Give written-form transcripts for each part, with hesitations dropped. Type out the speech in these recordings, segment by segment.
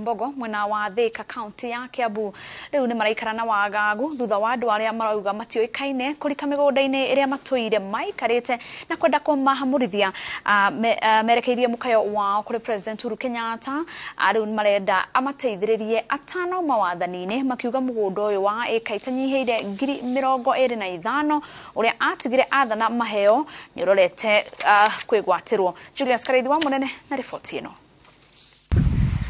Mbogo mwena wa Thika kaunti ya Kiambu riu ni maraikara na wagagu thutha wa andu aria marauga matiũĩkaine kũrika mĩgũnda-inĩ ĩrĩa matũire maikarĩte na kwenda kũmahamũrithia merekeirie mũkayo wao kũrĩ President Uhuru Kenyatta. Riu marenda amateithĩrĩrie atano mawathani-inĩ makiuga mũgũnda ũyũ wa ĩka itanyihĩire 25,000 ũrĩa atigire athana maheo nĩ ũrorete kwĩgwatĩrwo. Julius Karaithi wa Mũnene na riboti ĩno.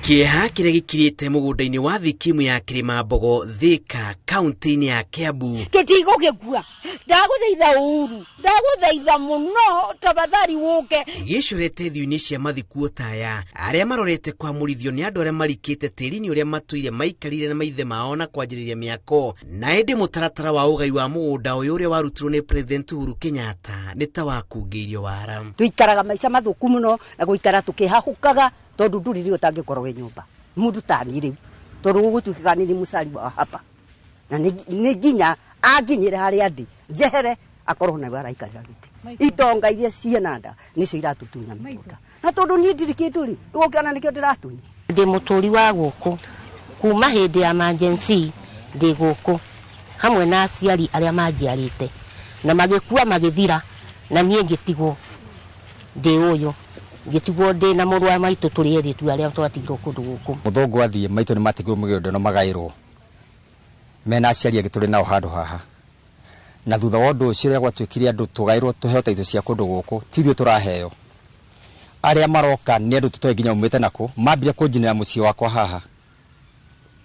Kĩeha kĩrĩa gĩkirĩte mũgũnda-inĩ wa thikimu ya Kĩrĩma-Mbogo Thika kaunti-inĩ ya Kiambu. Tũtigũgĩkua, ndagũthaitha Uhuru, ndagũthaitha mũno, tafadhali wũke. Gĩcorete thiũ-inĩ cia mathikuo taya arĩa marorete kwamũrithio nĩ andũ arĩa marikĩte tĩri-inĩ ũrĩa matũire maikarire na maithe mao na kwanjĩrĩria mĩako. Na ĩndĩ mũtaratara wa ũgai wa mũgũnda ũyũ ũrĩa warutirwo nĩ President Uhuru Kenyatta nĩ ta wakungĩirio wara. Tũikaraga maica mathũku mũno na gũikara tũkĩhahũkaga tondu nduri rio tangĩkorwo wĩ nyũmba mundu tani rĩu tondu gũgũtuĩkaga nĩ mũcari wa hapa na nĩ nginya anginyĩre harĩa ndĩ njehere akorwo nawe araikarĩra gĩtĩ. Itonga iria ciĩna nda nĩcio iratũtunya mĩgũnda na tondu niĩ ndirĩ kĩndũ rĩ ũgũkĩona nĩkĩo ndĩratunya. Ndĩ mũtũri wa gũkũ kuma hĩndĩ ya emergency ndĩ gũkũ hamwe na aciari arĩa manjiarĩte na magĩkua magĩthira na niĩ ngĩtigwo ndĩ ũyũ ngĩtigwo ndĩ na mũrũ wa maitũ tũrĩ erĩ tu arĩa twatigirwo kũndũ gũkũ. Mũthũngũ athiĩ maitũ nĩ matigirwo mĩgũnda ĩno magaĩrwo mena aciari angĩ tũrĩ nao handũ haha na thutha wa ũndũ ũcio rĩrĩa gwatuĩkire andũ tũgaĩrwo tũheo taitũ cia kũndũ gũkũ ti ithuĩ tũraheo. Arĩa maroka nĩ andũ tũtoĩ nginya maumĩte nakũ mambire kũnjinĩra mũciĩ wakwa haha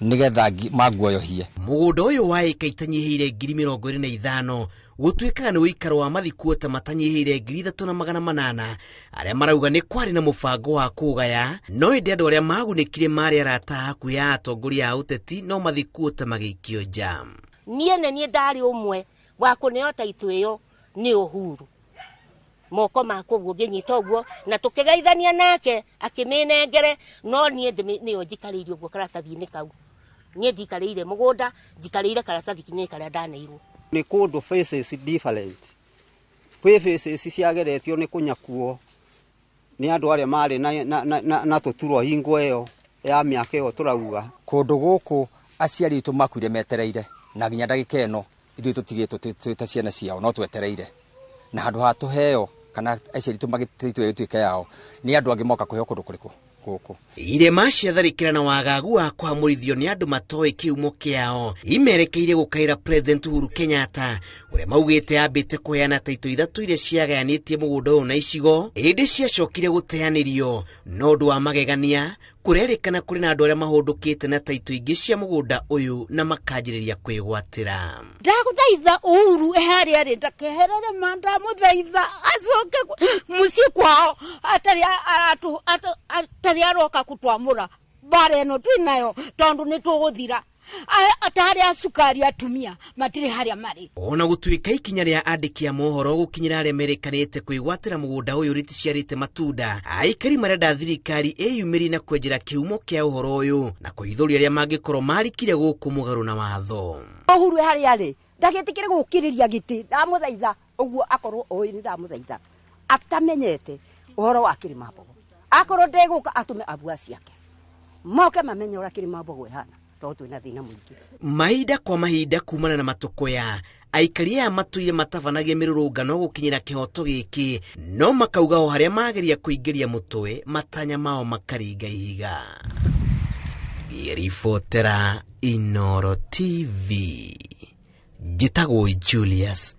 nĩgetha manguoyohie. Mũgũnda ũyũ wa ĩka itanyihĩire 25,000 gũtuĩkaga nĩ ũikaro wa mathikuo ta matanyihĩire 3,800 arĩa marauga nĩ kwarĩ na mũbango wa kũgaya no ĩndĩ andũ arĩa magunĩkire marĩ arata hakuhĩ a atongoria a ũteti no mathikuo ta magĩikio nja. Niĩ nĩ niĩ ndarĩ ũmwe wa kũneo taitũ ĩyo nĩ Uhuru moko makwa ũguo ngĩnyita ũguo na tũkĩgeithania nake akĩmĩnengere no niĩ nĩyo njikarĩire ũguo karatathi-inĩ kau. Niĩ ndikarĩire mũgũnda njikarĩire karatathi-inĩ karĩa ndaneirwo. Nĩ kũndũ faces different kwĩ faces ciageretio nĩ kũnyakuo nĩ andũ arĩa marĩ na tũturwa hingo ĩyo ya mĩaka ĩyo tũrauga. Kũndũ gũkũ aciari aitũ makuire metereire na nginya ndagĩka ĩno ithuĩ tũtigĩtwo twĩ ta ciana ciao no twetereire na handũ ha tũheo kana aciari aitũ magĩtĩtwo ĩtuĩke yao nĩ andũ angĩ moka kũheo kũndũ kũrĩkũ gũkũ. Irema ciatharĩkĩra na wagagu wa kũhamũrithio nĩ andũ matoĩ kĩhumo kĩao imerekeire gũkaĩra President Uhuru Kenyatta ũrĩa maugĩte ambĩte kũheana taitũ ithatũ iria ciagayanĩtie mũgũnda ũyũ na icigo ĩndĩ ciacokire gũteanĩrio no ũndũ wa magegania kũrerĩkana kũrĩ na andũ arĩa mahũndũkĩte na taitũ ingĩ cia mũgũnda ũyũ na makanjĩrĩria kwĩgwatĩra. Ndagũthaitha Uhuru harĩa arĩ ndakeherere ma ndamũthaitha acoke mũciĩ kwao atarĩ aroka kũtwamũra mbara ĩno twĩ nayo tondũ nĩ tũgũthira. Atarĩ a cukari atumia matirĩ harĩa marĩ. Ona gũtuĩka ikinya rĩa andĩki a mohoro gũkinyĩra arĩa merekanĩte kwĩgwatĩra mũgũnda ũyũ rĩticiarĩte matunda aikari marenda thirikari ĩyumĩrie na kwenjera kĩhumo kĩa ũhoro ũyũ na kũhithũria arĩa mangĩkorwo marikire gũkũ mũgarũ na watho. Uhuru harĩa arĩ ndagĩtĩkĩre gũkirĩria gĩtĩ ndamũthaitha ũguo akorwo oĩ nĩ ndamũthaitha atamenyete ũhoro wa Kĩrĩma-Mbogo akorwo ndegũka atũme abua ciake moke mamenye ũrĩa Kĩrĩma-Mbogo ĩhana tondũ twĩna thĩna mũingĩ. Mahinda kwa mahinda kumana na matũkũya aikari aya matũire matabanagia mĩrũrũngano gũkinyĩra kĩhoto gĩkĩ no makauga o harĩa mageria kũingĩria mũtwe matanya mao makaringa ihiga. Ngĩribotera Inooro TV njĩtagwo Julius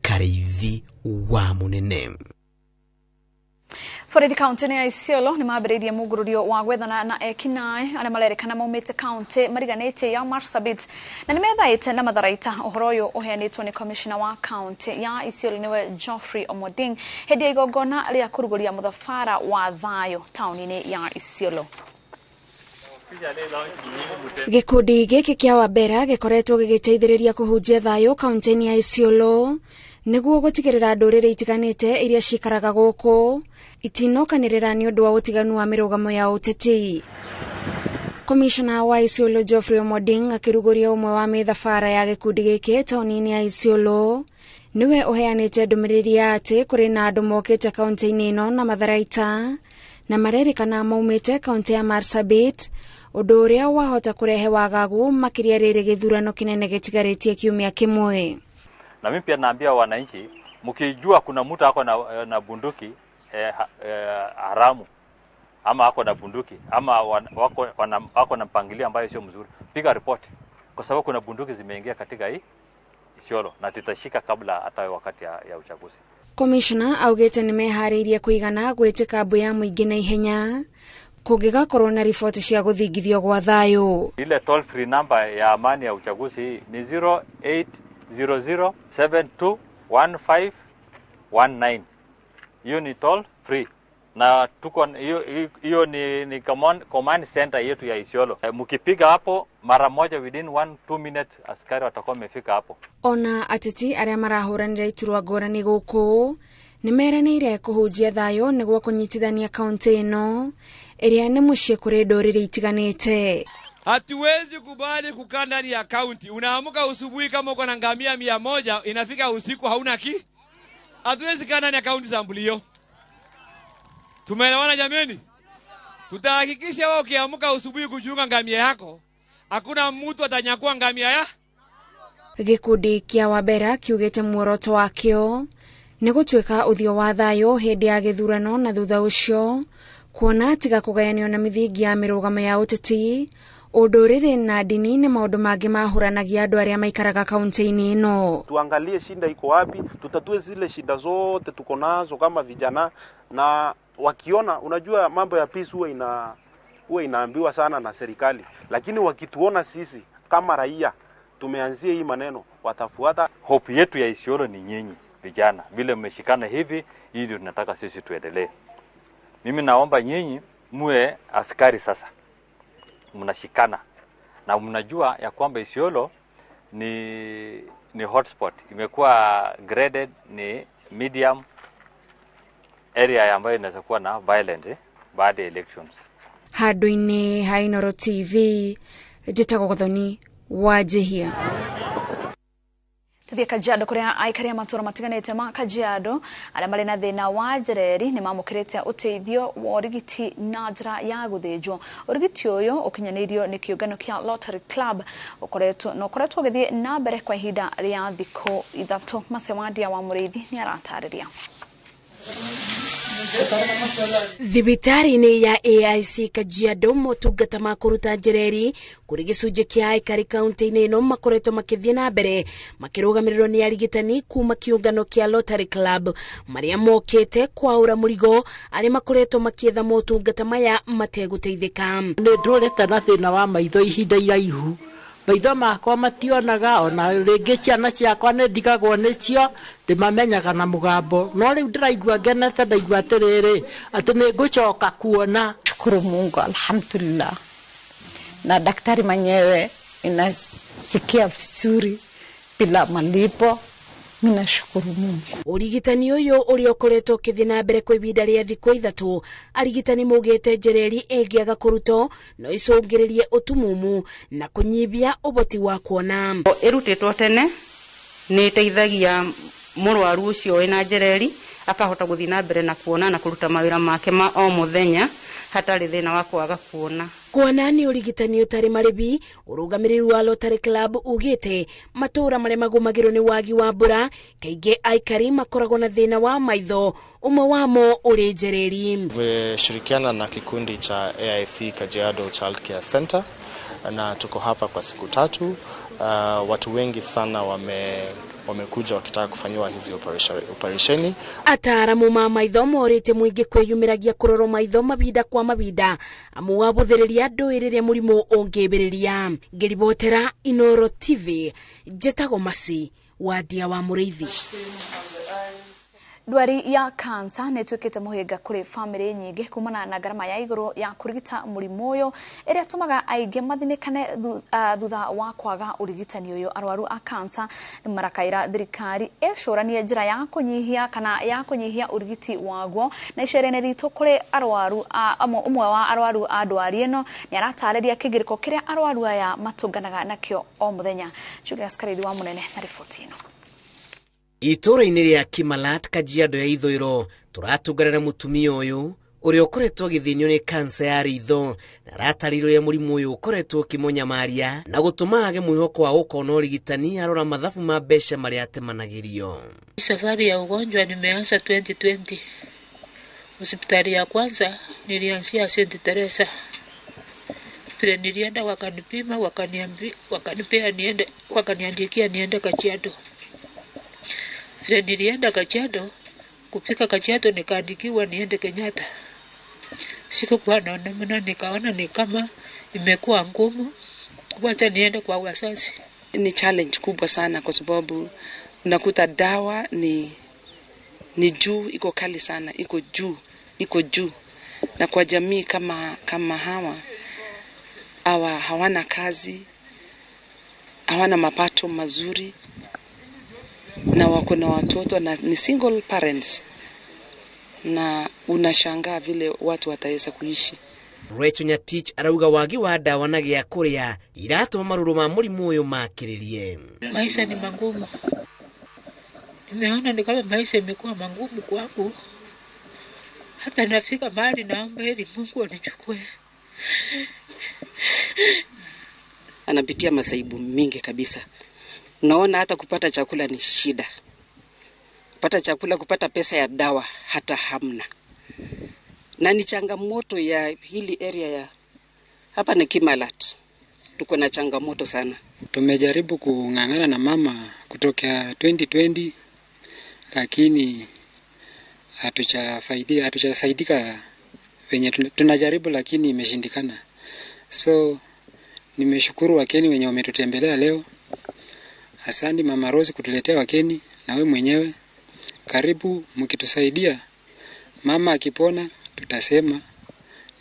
Karaithi wa Mũnene. Borithi kaunti-inĩ ya Isiolo nĩ mambĩrĩirie mũngũrũrio wa gwethana na ekinaĩ arĩa marerĩkana maumĩte kaunti mariganĩtie ya Marsabit na nĩ methaĩte na matharaita. Ũhoro ũyũ ũheanĩtwo nĩ commissioner wa kaunti ya Isiolo nĩwe Geoffrey Omoding hĩndĩ ya igongona rĩa kũrugũria mũthabara wa thayũ taũni-inĩ ya Isiolo. Gĩkundi gĩkĩ kĩa Wabera gĩkoretwo gĩgĩteithĩrĩria kũhunjia thayũ kaunti-inĩ ya Isiolo nĩguo gũtigĩrĩra ndũrĩrĩ itiganĩte iria cikaraga gũkũ itinokanĩrĩra nĩ ũndũ wa ũtiganu wa mĩrũgamo ya ũteti. Komishona wa Isiolo Geoffrey Omoding akĩrugũria ũmwe wa mĩthabara ya gĩkundi gĩkĩ taũni-inĩ ya Isiolo nĩwe ũheanĩte ndũmĩrĩri ya atĩ kũrĩ na andũ mokĩte kaunti-inĩ ĩno na matharaita na marerĩkana maumĩte kaunti ya Marsabit Ũndũ ũrĩa wahota kũrehe wagagu makĩria rĩrĩ gĩthurano kĩnene gĩtigarĩtie kiumia kĩmwe. Na mimi pia naambia wananchi, mkijua kuna mtu ako na bunduki haramu ama ako na bunduki ama wako na mpangilio ambayo sio mzuri, piga ripoti, kwa sababu kuna bunduki zimeingia katika hii Isiolo na tutashika kabla hata wakati ya uchaguzi. Commissioner augite nimeharĩirie kũigana gwĩtĩka mbu ya mũingĩ na ihenya kũngĩgakorwo na riboti cia gũthingithio gwa thayũ. Ile toll free number ya amani ya uchaguzi ni 0800721519. Hiyo ni toll free. Na tuko hiyo ni command center yetu ya Isiolo. Mkipiga hapo mara moja within 1-2 minutes askari watakuwa wamefika hapo. Ona ateti arĩa marahũranĩra iturwa ngũrani gũkũ nĩmeranĩire kũhunjia thayũ nĩguo kũnyitithania kaunti ĩno ĩrĩa nĩ mũciĩ kũrĩ ndũrĩrĩ itiganĩte. Hatuwezi kubali kukaa ndani ya kaunti. Unaamka usubuhi kama uko na ngamia 100, inafika usiku hauna ki. Hatuwezi kaa ndani ya kaunti sambulio. Tumeelewana jameni? Tutahakikisha wewe ukiamka usubuhi kuchunga ngamia yako, hakuna mtu atanyakua ngamia ya. Gĩkundi kĩa Wabera kiugĩte muoroto wakĩo nĩ gũtuĩka ũthiũ wa thayũ hĩndĩ ya gĩthurano na thutha ũcio kuona tiga kũgayanio na mĩthingi ya mĩrũgamo ya ũteti, ũndũrĩrĩ na ndini nĩ maũndũ mangĩ mahũranagia andũ arĩa maikaraga kaunti-inĩ ĩno. Tuangalie shinda iko wapi, tutatue zile shida zote tuko nazo kama vijana, na wakiona, unajua mambo ya peace huwa inaambiwa sana na serikali, lakini wakituona sisi kama raia tumeanzia hii maneno watafuata. Hope yetu ya Isiolo ni nyinyi vijana, vile mmeshikana hivi, hii ndio tunataka sisi tuendelee. Mimi naomba nyinyi muwe askari sasa, mnashikana na mnajua ya kwamba Isiolo ni hotspot, imekuwa graded ni medium area ambayo inaweza kuwa na violent baada ya elections. Handũ-inĩ ha Inooro TV, njĩtagwo Gathoni Wanjihia. Tuthie Kajiado kuria aikari a matura matiganite ma Kajiado aria mari na thina wa njereri ni mamukirite uteithio wa urigiti na njira ya guthinjwo. Urigiti uyu ukinyaniirio ni kiungano kia Lottery Club ukoretwo na ukoretwo ugithie na mbere kwa ihinda ria thiku 3. Macewandia wa Muriithi ni aratariria. Thibitarĩ-inĩ ya AIC Kajiado motungata ma kũruta njereri kũrĩ gĩcunjĩ kĩa aikari kaunti-inĩ ĩno makoretwo makĩthiĩ na mbere makĩrũgamĩrĩrwo nĩ arigitani kuma kĩũngano kĩa Lottery Club marĩa mokĩte kwaũra mũrigo arĩa makoretwo makĩetha motungata maya mategũteithĩka. Nĩ ndũrĩte na thĩna wa maitho ihinda iraihu, maitho makwa mationaga, ona rĩngĩ ciana ciakwa nĩ ndigagwo nĩcio, ndĩmamenyaga na mũgambo, no rĩu ndĩraigua ngenete, ndaigua atĩrĩrĩ atĩ nĩ ngũcoka kuona. Shukuru Mungu, alhamdulillah, na daktari mwenyewe inasikia vizuri bila malipo. Mimi nashukuru Mungu. Urigitani uyu uria ukoretwo ukithie na mbere kwa ibinda ria thiku 3, arigitani maugite njereri ingiaga kurutwo no icũngĩrĩrie utumumu na kunyibia uboti wa kuona. Irutĩtwo tene nĩ ĩteithagia mũrwaru ũcio wĩna njereri akahota gũthiĩ na mbere na kuona na kũruta mawĩra make ma o mũthenya hatarĩ thĩna wa kwaga kuona. Kuona nĩ ũrigitani ũtarĩ marĩbi, ũrũgamĩrĩri wa Lottery Club ugĩte matũra marĩa magũmagĩrwo nĩ wagi wa mbura kaingĩ aikari makoragwo na thĩna wa maitho, ũmwe wamo ũrĩ njereri. Tumeshirikiana na kikundi cha AIC Kajiado Child Care Center na tuko hapa kwa siku 3. Watu wengi sana wamekuja wakitaka kufanyiwa hizi operesheni. Ataaramu ma maitho morĩte mũingĩ kwĩyumĩragia kũrorwo maitho mabinda kwa mabinda amu wabũthĩrĩria ndũĩ rĩrĩa mũrimũ ũngĩmbĩrĩria. Ngĩribotera Inooro TV, njĩtagwo Maci Wandia wa Mũrĩithi. Ndwari ya kansa nĩ ĩtuĩkĩte mũhĩnga kũrĩ bamĩrĩ nyingĩ kumana na ngarama ya igũrũ ya kũrigita mũrimũ ũyũ ĩrĩa ĩtũmaga aingĩ mathinĩkane thutha wa kwaga ũrigitani ũyũ. Arwaru a kansa nĩ marakaĩra thirikari ĩcũranie njĩra ya kũnyihia kana ya kũnyihia ũrigiti waguo. Na icera-inĩ ritũ kũrĩ arwaru ũmwe wa arwaru a ndwari ĩno nĩ aratarĩria kĩgirĩko kĩrĩa arwaru aya matũnganaga nakĩo o mũthenya. Julius Karĩithi wa Mũnene na riboti ĩno. Itũũra-inĩ rĩa Kimalat, Kajiado ya Ithũĩro, tũratũngana na mũtumia ũyũ Ũrĩa ũkoretwo agĩthĩnio nĩ kansa ya ritho na aratarĩirie ũrĩa mũrimũ ũyũ ũkoretwo ũkĩmũnyamaria na gũtũma age mwĩhoko wa gũkona ũrigitani arora mathabu ma mbeca marĩa atemanagĩrio. Safari ya ugonjwa nimeanza 2020. Hospitali ya kwanza nilianzia St. Teresa. Vile nilienda wakanipima, wakanipea niende, wakaniandikia niende Kajiado. Vile nilienda Kajiado, kufika Kajiado nikaandikiwa niende Kenyatta. Sikukuwa naona, nikaona ni kama imekuwa ngumu, wacha niende kwa wazazi. Ni challenge kubwa sana kwa sababu unakuta dawa ni juu, iko kali sana, iko juu. Na kwa jamii kama hawa hawana kazi, hawana mapato mazuri, na wako na watoto na ni single parents, na unashangaa vile watu wataweza kuishi. Rachel Nyatich arauga wagi wa dawa na gĩa kũrĩa iratũma marũrũ ma mũrimũ ũyũ makĩrĩrie. Maisha ni magumu. Nimeona ni kama maisha imekuwa magumu kwangu. Hata nafika mahali naomba heri Mungu anichukue. Anapitia masaibu mingi kabisa. Naona hata kupata chakula ni shida. Kupata chakula, kupata pesa ya dawa hata hamna. Na ni changamoto ya hili area ya hapa ni Kimalat. Tuko na changamoto sana. Tumejaribu kung'ang'ana na mama kutoka 2020 lakini hatujasaidika venye tunajaribu, lakini imeshindikana. So nimeshukuru wakeni wenye wametutembelea leo. Asante Mama Rose kutuletea wakeni, na we mwenyewe karibu, mkitusaidia mama akipona tutasema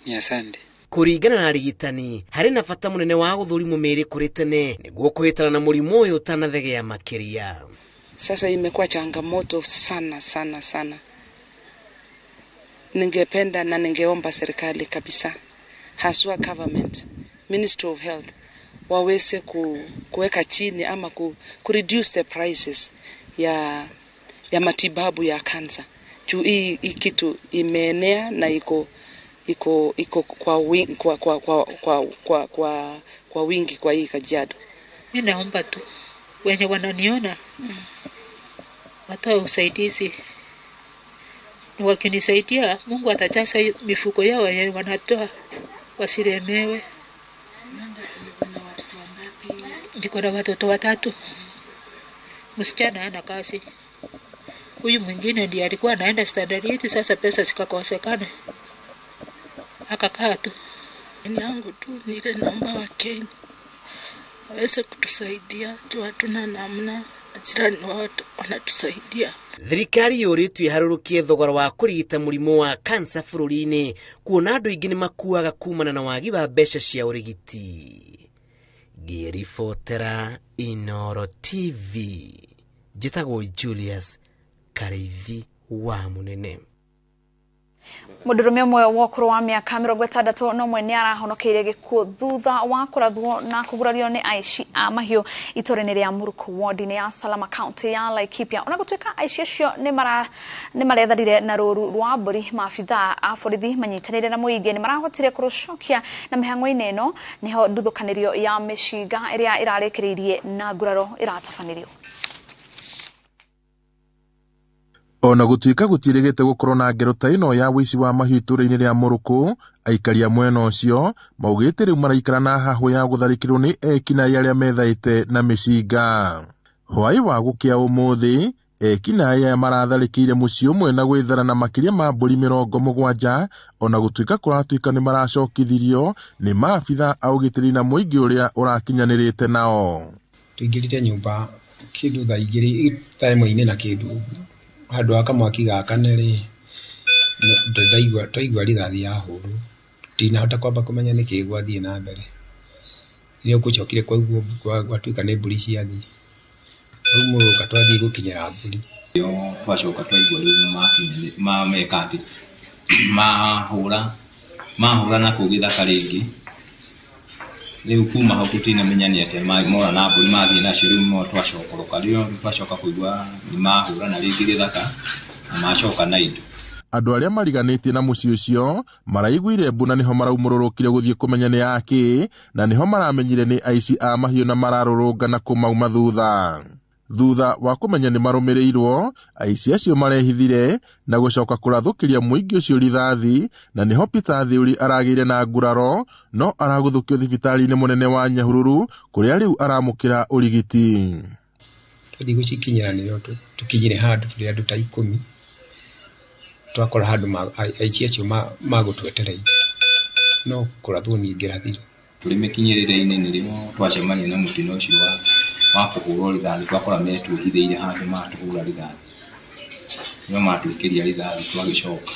ni asante. Kũringana na arigitani harĩ na bata mũnene wa gũthũrimwo mĩĩrĩ kũrĩ tene nĩguo kũhĩtana na mũrimũ ũyũ ũtanathegea makĩria. Sasa imekuwa changamoto sana sana sana. Ningependa na ningeomba serikali kabisa, haswa government, Ministry of Health, waweze kuweka chini ama ku reduce the prices ya matibabu ya kansa. Juu hii kitu imeenea na iko kwa wingi kwa hii Kajiado. Mimi naomba tu wenye wananiona watoe usaidizi. Wakinisaidia Mungu atajaza mifuko yao wenye wanatoa, wasilemewe. Niko na watoto watatu. Msichana hana kazi. Huyu mwingine ndiye alikuwa anaenda standard 8, sasa pesa zikakosekana, akakaa tu. Yangu tu nile naomba wa Kenya waweze kutusaidia, tu hatuna namna, jirani wao wanatusaidia. Thirikari yũrĩtio ĩharũrũkie thogora wa kũrigita mũrimũ wa kansa bũrũri-inĩ kuona andũ aingĩ nĩmakuaga kumana na wagi wa mbeca cia ũrigiti. Ngĩribotera Inooro TV, njĩtagwo Julius Kariithi wa Mũnene. Mũndũrũme ũmwe wa ũkũrũ wa mĩaka 61 nĩ arahonokeire gĩkuũ thutha wa kũrathwo na kũgurario nĩ aici a mahiũ itũũra-inĩ rĩa Muruku ward-inĩ ya Salama county ya Laikipia. Ona gũtuĩka aici acio nĩ maretharire na rũũru rwa mbũri, maabithaa a borithi manyitanĩire na mũingĩ nĩ marahotire kũrũcokia na mĩhang'o-inĩ ĩno nĩho nduthũkanĩrio ya mĩcinga ĩrĩa ĩrarĩkĩrĩirie na nguraro ĩratabanĩrio. Ona gũtuĩka gũtiĩrĩgĩte gũkorwo na ngero ta ĩno ya wũici wa mahiũ itũũra-inĩ rĩa Mũrũkũ, aikari a mwena ũcio maugĩte rĩu maraikara na hahũ ya gũtharĩkĩrwo nĩ ekinaĩ arĩa methaĩte na mĩcinga. Hwaĩ wa gũkĩa ũmũthĩ, ekinaĩ aya maratharĩkĩire mũciĩ ũmwe na gwĩthara na makĩria ma mbũri 70, ona gũtuĩka kũratuĩka nĩ maracokithirio nĩ maabitha a ũgitĩri na mũingĩ ũrĩa ũrakinyanĩrĩte nao. Tũingĩrire nyũmba kĩndũ thaa igĩrĩ, thaa ĩmwe-inĩ na kĩndũ ũguo, handũ ha kamwaki gakane rĩ, twaigua rithathi yahũrwo, tinahota kwamba kũmenya nĩkĩĩ gwathiĩ na mbere. Rĩrĩa gũcokire kwaigua gwatuĩka nĩ mbũri ciathiĩ, twaumũrũka twathiĩ gũkinyĩra mbũri. Twacoka twaigua rĩu mameka atĩ mahũra na kũu gĩthaka rĩngĩ. Rĩu kuma hau tũtinamenya nĩ atĩa mora na mbũri mathiĩ nacio, rĩu no twacokoroka, rĩu twacoka kũigua nĩ mahũra na rĩngĩ gĩthaka na macoka na indo. Andũ arĩa mariganĩtie na mũciĩ ũcio maraiguire mbu na nĩho maraumũrũrũkire gũthiĩ kũmenya nĩ akĩ, na nĩho maramenyire nĩ aici a mahiũ na mararũrũngana kũmauma thutha. Thutha wa kũmenya nĩ marũmĩrĩirwo, aici acio marehithire na gũcoka kũrathũkĩria mũingĩ ũcio rithathi, na nĩho Peter Thiuri aragĩire na nguraro, no aragũthũkio thibitarĩ-inĩ mũnene wa Nyahururu kũrĩa rĩu aramũkĩra ũrigiti. Twathiĩ gũcikinyĩra nĩrĩo tũkinyire handũ tũrĩ andũ ta 10, twakora handũ aici acio magũtwetereire, no kũrathwo niĩ ngĩrathirwo. Tũrĩ mĩkinyĩrĩre-inĩ nĩrĩo twacemania na mũtino ũcio wa kũhũrwo rithathi, twakora metwĩhithĩire handũ matũhũra rithathi, nĩo matwĩkĩria rithathi twagĩcoka.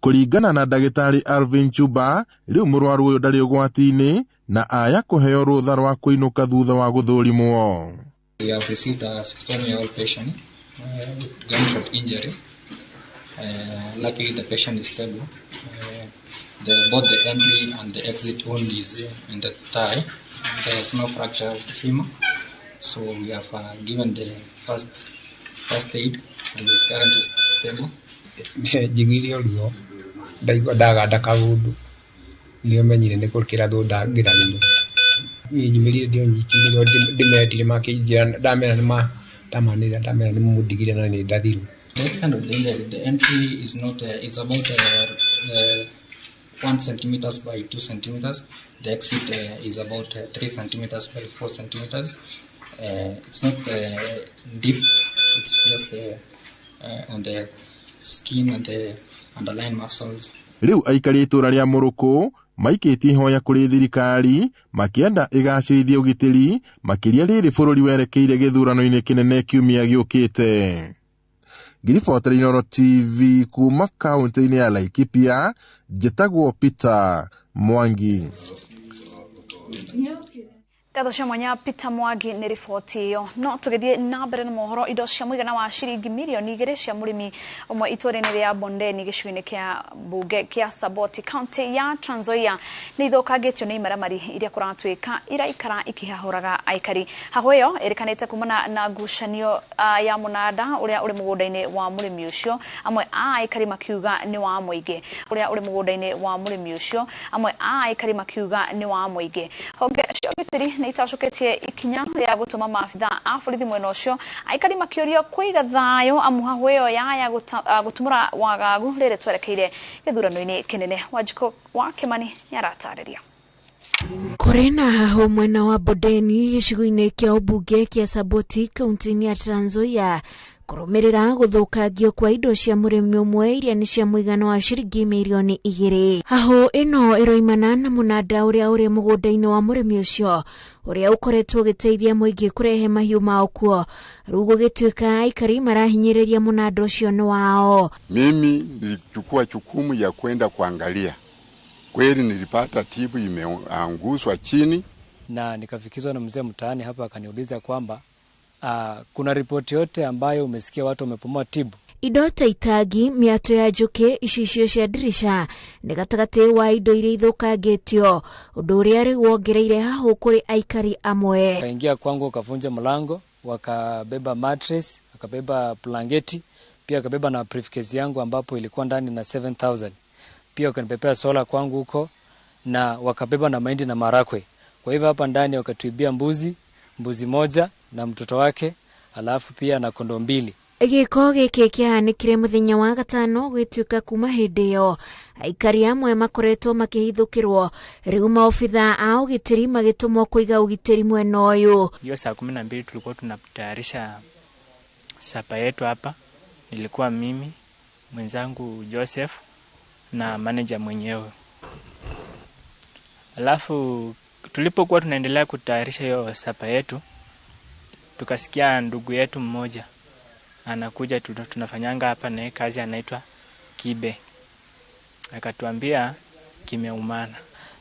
Kũringana na ndagĩtarĩ Alvin Chuba, rĩu mũrwaru ũyũ ndarĩ ũgwati-inĩ na aya kũheo rũtha rwa kũinũka thutha wa gũthũrimwo. We have received a 61-year-old patient with gunshot injury. Luckily, the patient is stable. Both the entry and the exit wound is in the thigh. There is no fracture of the femur. So we have given the first aid, and his current is stable. Njiguire ruo ndaigua ndaganda kaũndũ nĩo menyire nĩ gũkĩrathwo ndangĩrathirwo. Niĩ nyumĩrire ndĩ o nyiki nĩrĩo ndĩmetire makĩnjĩra ndamera nĩ ndamanĩrĩra ndamera nĩ mũndigire na nĩ ndathirwo. The extent of the injury, the entry is not is about 1 centimeters by 2 centimeters. The exit is about 3 centimeters by 4 centimeters. It's not deep. It's just on the skin and the underlying muscles. Rĩu aikari itũra rĩa Mũrũkũ maikĩtie ihoya kũrĩ thirikari makĩenda ĩgacĩrithie ũgitĩri makĩria rĩrĩ bũrũri werekeire gĩthurano-inĩ kĩnene kiumia gĩũkĩte. Ngiribotera Inooro TV kuma kaunti-inĩ ya Laikipia, njĩtagwo Peter Mwangi. Ngatho cia mwanya Peter Mwangi nĩ riboti ĩyo. No tũgĩthiĩ na mbere na mohoro, indo cia mũigana wa ciringi mirioni 2 cia mũrĩmi ũmwe itũũra-inĩ rĩa Bondeni gĩcigo-inĩ kĩa mbunge kĩa Saboti kaunti ya Trans Nzoia nĩ ithũkangĩtio nĩ imaramari iria kũratuĩka iraikara ikĩhahũraga aikari. Hahũ ĩyo ĩrĩkanĩte kumana na ngucanio ya mũnanda ũrĩa ũrĩ mũgũnda-inĩ wa mũrĩmi ũcio, amwe a aikari makiuga nĩ wa mũingĩ. Ũrĩa ũrĩ mũgũnda-inĩ wa mũrĩmi ũcio, amwe a aikari makiuga nĩ wa mũingĩ. Honge cia ũgitĩri nĩ itacoketie ikinya rĩa gũtũma maabitha a borithi mwena ũcio, aikari makĩũrio kũiga thayũ amu hahũ ĩyo yaya gũtumũra wagagu rĩrĩ twerekeire gĩthurano-inĩ kĩnene. Wanjikũ wa Kĩmani nĩaratarĩria. Kũrĩ na hahũ mwena wa Bondeni gĩcigo-inĩ kĩa ũmbunge kĩa Saboti kaunti-inĩ ya Trans Nzoia kũrũmĩrĩra gũthũkangio kwa indo cia mũrĩmi ũmwe iria nĩ cia mũigana wa ciringi mirioni 2. Hahũ ĩno ĩroimana na mũnanda ũrĩa ũrĩ mũgũnda-inĩ wa mũrĩmi ũcio ũrĩa ũkoretwo ũgĩteithia mũingĩ kũrehe mahiũ mao kuo, rĩu gũgĩtuĩka aikari marahinyĩrĩria mũnanda ũcio nĩ wao. Mimi nilichukua jukumu ya kwenda kuangalia, kweli nilipata tibu imeanguswa chini, na nikafikizwa na mzee mtaani hapa akaniuliza kwamba kuna ripoti yote ambayo umesikia watu wamepomoa tibu. Indo ta itangi, mĩatũ ya njũkĩ, icicio cia ndirica nĩ gatagatĩ wa indo iria ithũkangĩtio, ũndũ ũrĩa rĩu wongereire hahũ kũrĩ aikari amwe. Wakaingia kwangu wakavunja mlango, wakabeba mattress, wakabeba blanketi, pia wakabeba na briefcase yangu ambapo ilikuwa ndani na 7000. Pia wakanibebea sola kwangu huko na wakabeba na mahindi na marakwe. Kwa hivyo hapa ndani wakatuibia mbuzi moja na mtoto wake, alafu pia na kondoo 2. Gĩko gĩkĩ kĩahanĩkire mũthenya wa gatano gwĩtuĩka kuma hĩndĩ ĩyo aikari amwe makoretwo makĩhithũkĩrwo, rĩu maobitha a ũgitĩri magĩtũmwo kũiga ũgitĩri mwena ũyũ. Hiyo saa 12 tulikuwa tunatayarisha sapa yetu hapa, nilikuwa mimi, mwenzangu Joseph na manager mwenyewe. Alafu tulipokuwa tunaendelea kutayarisha hiyo sapa yetu, tukasikia ndugu yetu mmoja anakuja, tunafanyanga hapa naye kazi, anaitwa Kibe. Akatuambia kimeumana.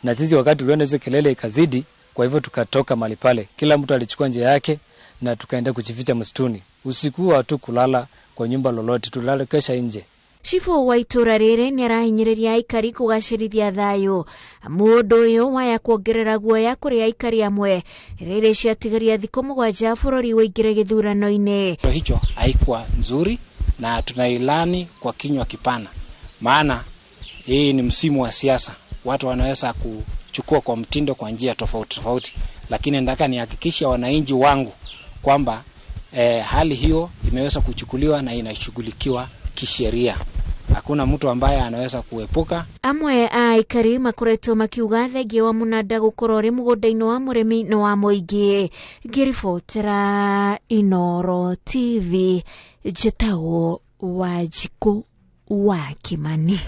Na sisi wakati tuliona hizo kelele ikazidi, kwa hivyo tukatoka mahali pale. Kila mtu alichukua njia yake na tukaenda kujificha msituni. Usiku hatu kulala kwa nyumba lolote, tulala kesha nje. Cibu wa itũra rĩrĩ nĩarahinyĩrĩria aikari kũgacĩrithia thayũ, amu ũndũ ũyũ waya kuongerera guoya kũrĩ aikari amwe rĩrĩ ciatigaria thikũ 7 bũrũri ũingĩre gĩthurano-inĩ. Hicho haikuwa nzuri na tunailani kwa kinywa kipana Maana hii ni msimu wa siasa, watu wanaweza kuchukua kwa mtindo kwa njia tofauti tofauti, lakini nataka nihakikishe wananchi wangu kwamba hali hiyo imeweza kuchukuliwa na inashughulikiwa kisheria. Hakuna mtu ambaye anaweza kuepuka. Amwe a aikari makoretwo makiuga thengia wa munanda gukorwo uri mugunda-ini wa murimi na wa muingi. Ngiribotera Inoro TV, njitagwo Wanjikũ wa Kimani.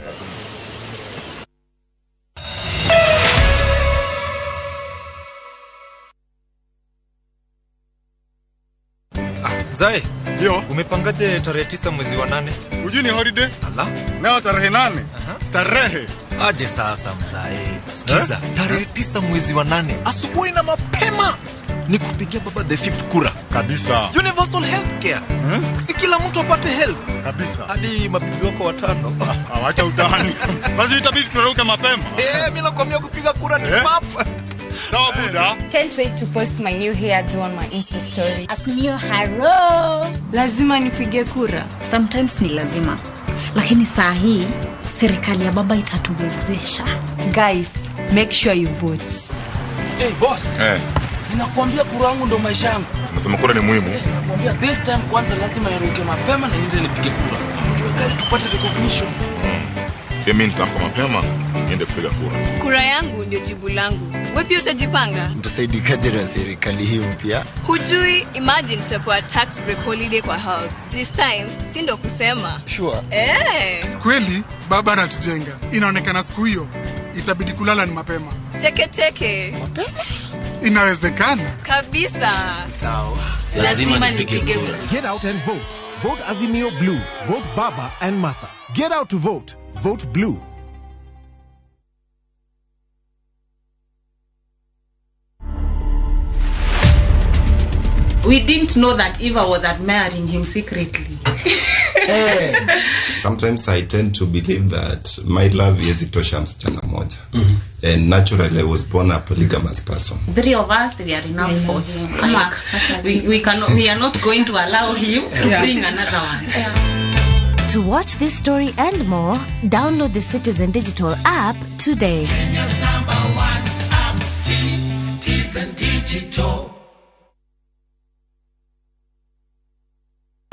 Mzae, ndio umepangaje tarehe 9 mwezi wa 8? Hujui ni holiday? Ala. Leo tarehe 8. Starehe. Aje sasa mzae. Sikiza, tarehe 9 mwezi wa 8 asubuhi na mapema ni kupigia baba the fifth kura. Kabisa. Universal healthcare. Si kila mtu apate health. Kabisa. Hadi mabibi wako watano. Awacha utani. Basi itabidi turuke mapema. Mimi nakwambia kupiga kura ni pap. Sawa buda. Can't wait to post my new hairdo on my Insta story. Asmio haro. Lazima nipige kura. Sometimes ni lazima. Lakini saa hii serikali ya baba itatuwezesha. Guys, make sure you vote. Hey boss. Ninakwambia kura yangu ndo maisha yangu. Unasema kura ni muhimu? Nakwambia this time kwanza lazima niruke mapema na niende nipige kura. Tuwekali tupate recognition. Pia mimi nitaamka mapema niende kupiga kura. Kura yangu ndio jibu langu. Wewe pia utajipanga. Nitasaidikaje na serikali hii mpya? Hujui, imagine tutapewa tax break holiday kwa health. This time si ndo kusema. Sure. Kweli baba anatujenga. Inaonekana siku hiyo itabidi kulala ni mapema. Teke teke. Mapema? Inawezekana. Kabisa. Sawa. Lazima nipige kura. Get out and vote. Vote Azimio Blue. Vote Baba and Martha. Get out to vote. Vote Blue. We didn't know that Eva was admiring him secretly. Sometimes I tend to believe that my love is msichana moja. And naturally I was born a polygamous person. Three of us, we are enough for him. Like, we cannot, we are not going to allow him to bring another one. To watch this story and more, download the Citizen Digital app today. Kenya's number one app, Citizen Digital.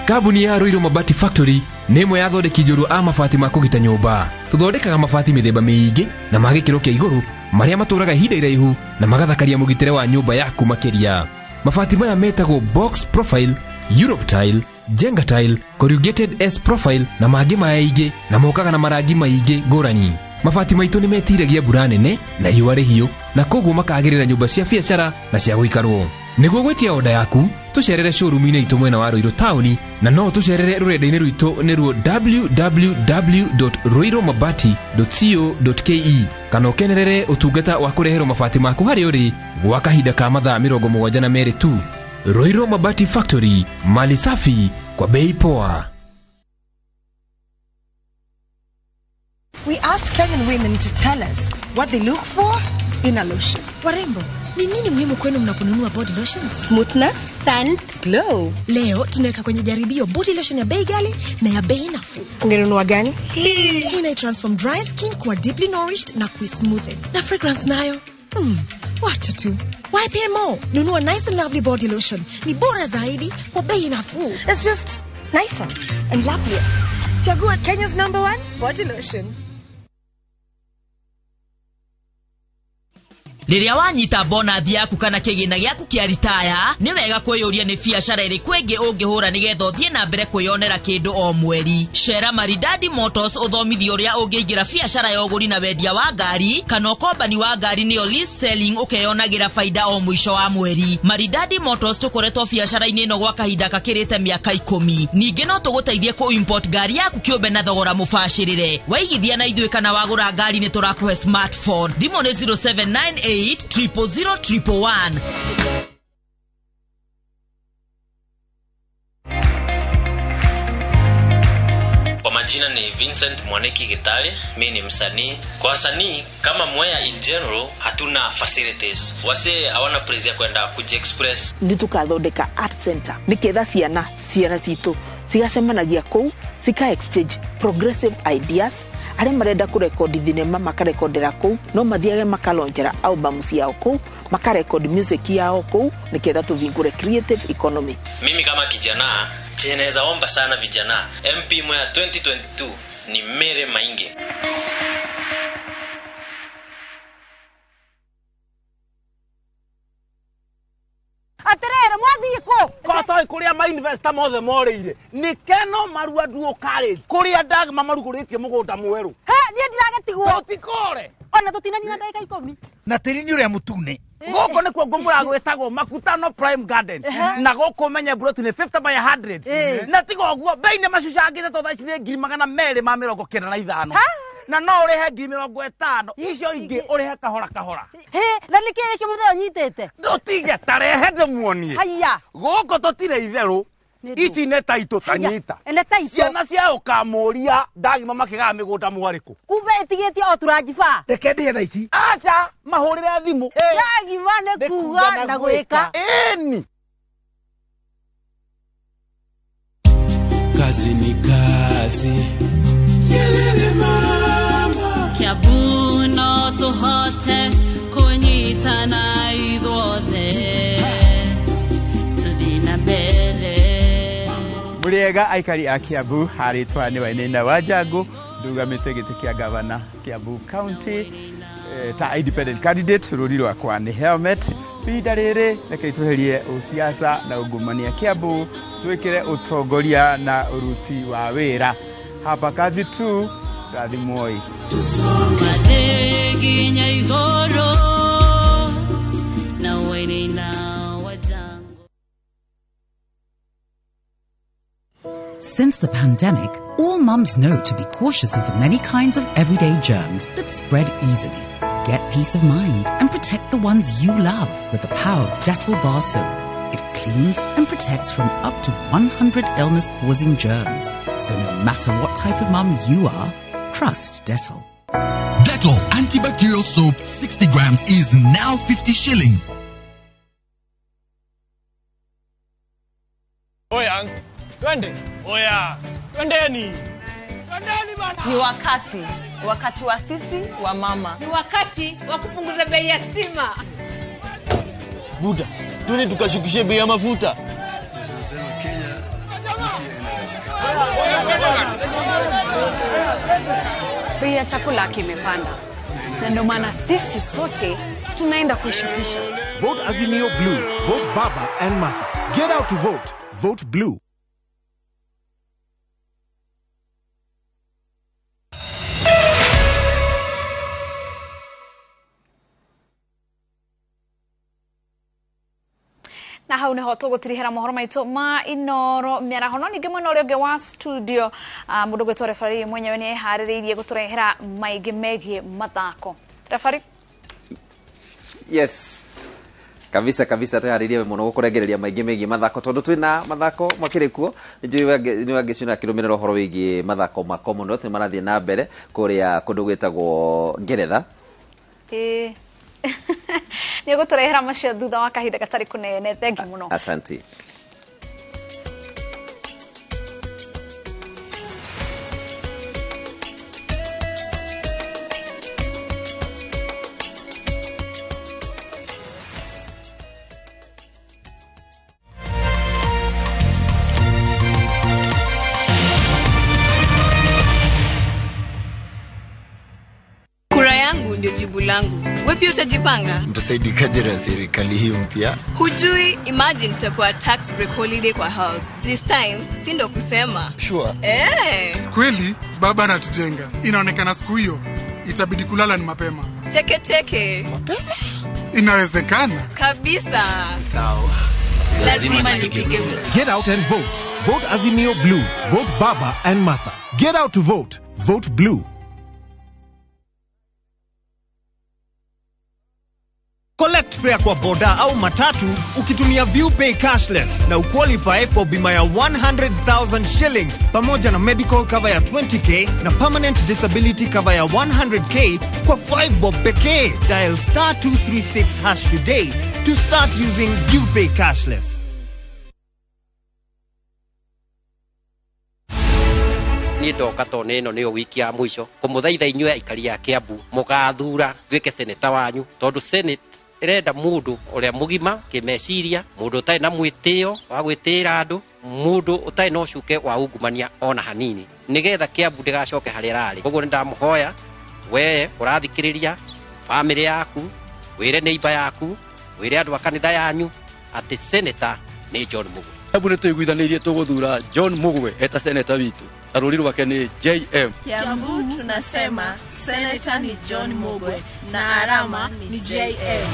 Kambuni ya Ruiru Mabati Factory nĩ ĩmwe ya athondeki njorua a mabati ma kũgita nyũmba. Tũthondekaga mabati mĩthemba mĩingĩ na ma gĩkĩro kĩa igũrũ marĩa matũraga ihinda iraihu na magathakaria mũgitĩre wa nyũmba yaku makĩria. Mabati maya metagwo box profile, Europe tile, Jenga tile, corrugated S profile na mangĩ maingĩ na mokaga na marangi maingĩ ngũrani. Mabati maitũ nĩ metiragia mbura nene na riũa rĩhiũ na koguo makagĩrĩra nyũmba cia biacara na cia gũikarwo. Nĩguo gwĩtia oda yaku tũcerere showroom-inĩ itũ mwena wa Ruiru taũni na no tũcerere rũrenda-inĩ rwitũ nĩruo www.ruirumabati.co.ke kana ũkenerere ũtungata wa kũreherwo mabati maku harĩa ũrĩ gwa kahinda ka mathaa 72 tu. Ruiru Mabati Factory, mali safi kwa bei poa. We asked Kenyan women to tell us what they look for in a lotion. Warembo, ni nini muhimu kwenu mnaponunua body lotion? Smoothness, scent, glow. Leo tunaweka kwenye jaribio body lotion ya bei ghali na ya bei nafuu. Ungenunua gani? Hii ina transform dry skin kuwa deeply nourished na kuismoothen. Na fragrance nayo? Wacha tu. Why pay more? Nunua Nice and Lovely body lotion. Ni bora zaidi kwa bei nafuu. It's just nicer and lovelier. Chagua Kenya's number one body lotion. Rĩrĩa wanyita bonathi yaku kana kĩgĩna gĩaku kĩa ritaya, nĩ wega kwĩyũria nĩ biacara ĩrĩkũ ĩngĩ ũngĩhũra nĩgetha ũthiĩ na mbere kwĩyonera kĩndũ o mweri. Cera Maridadi Motors ũthomithio ũrĩa ũngĩingĩra biacara ya ũgũri na wendia wa ngari kana ũkombani wa ngari nĩyo lease selling, ũkeyonagĩra faida o mũico wa mweri. Maridadi Motors tũkoretwo biacara-inĩ ĩno gwa kahinda kakĩrĩte mĩaka 10. Ningĩ no tũgũteithie kũ import ngari yaku kĩũmbe na thogora mũbacĩrĩre. Waigithia na ithuĩ kana wagũra ngari nĩ tũrakũhe smartphone. Thimũ nĩ 0798 000 111. Kwa Majina ni Vincent Mwaniki Gitari, mi ni msanii. Kwa wasanii kama Mwea in general hatuna facilities. Wasee hawana place ya kwenda kujiexpress. Nĩ tũkathondeka art center nĩketha ciana citũ cigacemanagia kũu, cika exchange progressive ideas. Arĩa marenda kũrekondi thinema makarekondera kũu, no mathiage makalonjera album ciao kũu, makarekodi music yao kũu, nĩketha tũvingũre creative economy. Mimi kama kijana chenye naweza omba sana vijana, MP Mwea 2022 ni Mary Maingi. Atirere mwathii kũ? Kotoi kuria ma investor mothe morĩire nĩ Keno Marua Duo College kuria Dagma marugũrĩtie mũgũnda mwerũ. He, niĩ ndiragetigwo. Tũtikore. Ona tũtinanina ndagĩka 10. Na tĩri nĩ ũrĩa mũtune. Gũkũ nĩkuo ngũmũra gwĩtagwo Makutano Prime Garden. Na gũkũ ũmenye broti nĩ 50 by 100. Na tiga ũguo bei nĩ macucangĩte tondũ thaa ici nĩ 295,000. Na no ũrĩhe 50,000, icio ingĩ ũrĩhe kahora kahora. Hĩ, na nĩkĩ gĩkĩ mũthee ũnyitĩte? Ndũtige tarehe ndĩmuonie. Haiya. Gũkũ tũtirĩ itherũ. Ici nĩ taitũ tanyita. Nĩ taitũ. Ciana cia ũkamũria ndagima makĩgaya mĩgũnda mwarĩkũ. Kumbe ĩtigĩtie o turanjiba. Reke ndĩhe thaa ici. Acha mahũrĩre thimũ. Ndagima nĩ kuga na gwĩka. Ĩni. Kazi ni kazi. Yelele mama. Kiambu no tũhote kũnyitana ithuothe tũthiĩ na mbere. Mũrĩega aikari a Kiambu, harĩtwa nĩ Wainaina wa Njangu, ndugamĩte gĩtĩ kĩa gavana Kiambu County ta independent candidate. Rũri rwakwa nĩ helmet. Ihinda rĩrĩ reke tweherie ũsiasa na ungumania Kiambu, twĩkĩre ũtongoria na ũruti wa wĩra. Hapa kazi tu, rathimwoi. Mathiĩ nginya igũrũ na Wainaina wa Njangu. Since the pandemic, all mums know to be cautious of the many kinds of everyday germs that spread easily. Get peace of mind and protect the ones you love with the power of Dettol Bar Soap. It cleans and protects from up to 100 illness-causing germs. So no matter what type of mum you are, trust Dettol. Dettol antibacterial soap 60 grams is now 50 shillings. Oya, twende. Oya, twendeni. Twendeni bana. Ni wakati wa sisi wa mama. Ni wakati wa kupunguza bei ya stima. Buda, twende tukashukishe bei ya mafuta. Bei ya chakula kimepanda. Na ndio maana sisi sote tunaenda kuishukisha. Vote Azimio Blue, vote Baba and Martha. Get out to vote. Vote Blue. Na hau niho tũgũtirihĩra mohoro maitũ ma Inoro mĩaraho. No ningĩ mwena ũrĩa ũngĩ wa studio, mũndũ gwĩtwo referee mwenyewe nĩ eharĩrĩirie gũtũrehera maingĩ megiĩ mathako. Referee? Yes. Kabisa kabisa, tweharĩirie mũno gũkũrengereria maingĩ megiĩ mathako tondũ twĩna mathako makĩrĩ kuo. Nĩnjũĩ nĩ wangĩcina akĩrũmĩrĩra ũhoro wĩgiĩ mathako ma Commonwealth nĩ marathiĩ na mbere kũrĩa kũndũ gwĩtagwo Ngeretha. Ĩĩ. Nĩ ũgũtũrehera macio thutha wa kahinda gatarĩ kũnene. Thengi mũno. Asante. Kura yangu ndio jibu langu. Wewe pia utajipanga? Mtasaidikaje na serikali hii mpya? Hujui, imagine tutapewa tax break holiday kwa health. This time si ndo kusema. Sure. Kweli baba anatujenga. Inaonekana siku hiyo itabidi kulala ni mapema. Teke teke. Mapema? Inawezekana. Kabisa. Sawa. Lazima nipige kura. Get out and vote. Vote Azimio Blue. Vote Baba and Martha. Get out to vote. Vote Blue. Collect fare kwa boda au matatu ukitumia ViewPay cashless na uqualify for bima ya 100,000 shillings pamoja na medical cover ya 20k na permanent disability cover ya 100k kwa 5 bob pekee. Dial star 236 hash today to start using ViewPay cashless. Niä ndoka tondå nä ä no nä yo wiki ya må ico kå må thaitha inyuä aikari a Kiambu må gathura nduä seneta wanyu tondå senate ärenda må ndå å rä a må gima kä meciria må ndå å tarä na mwä tä o wa gwä tä ra andå må ndå å tarä na å cuke wa ungumania ona hanini nä getha Kiambu ndä gacoke harä a rarä koguo nä ndamå hoya wee å rathikä rä ria bamä rä yaku wä re neiba yaku wä re andå a kanitha yanyu atä seneta nä John Mugwe. Kiambu nä tå iguithanä irie tå gå thura John Mugwe eta seneta witå na rå ri rwake nä JM. Kiambu tunasema seneta ni John Mugwe na alama ni JM.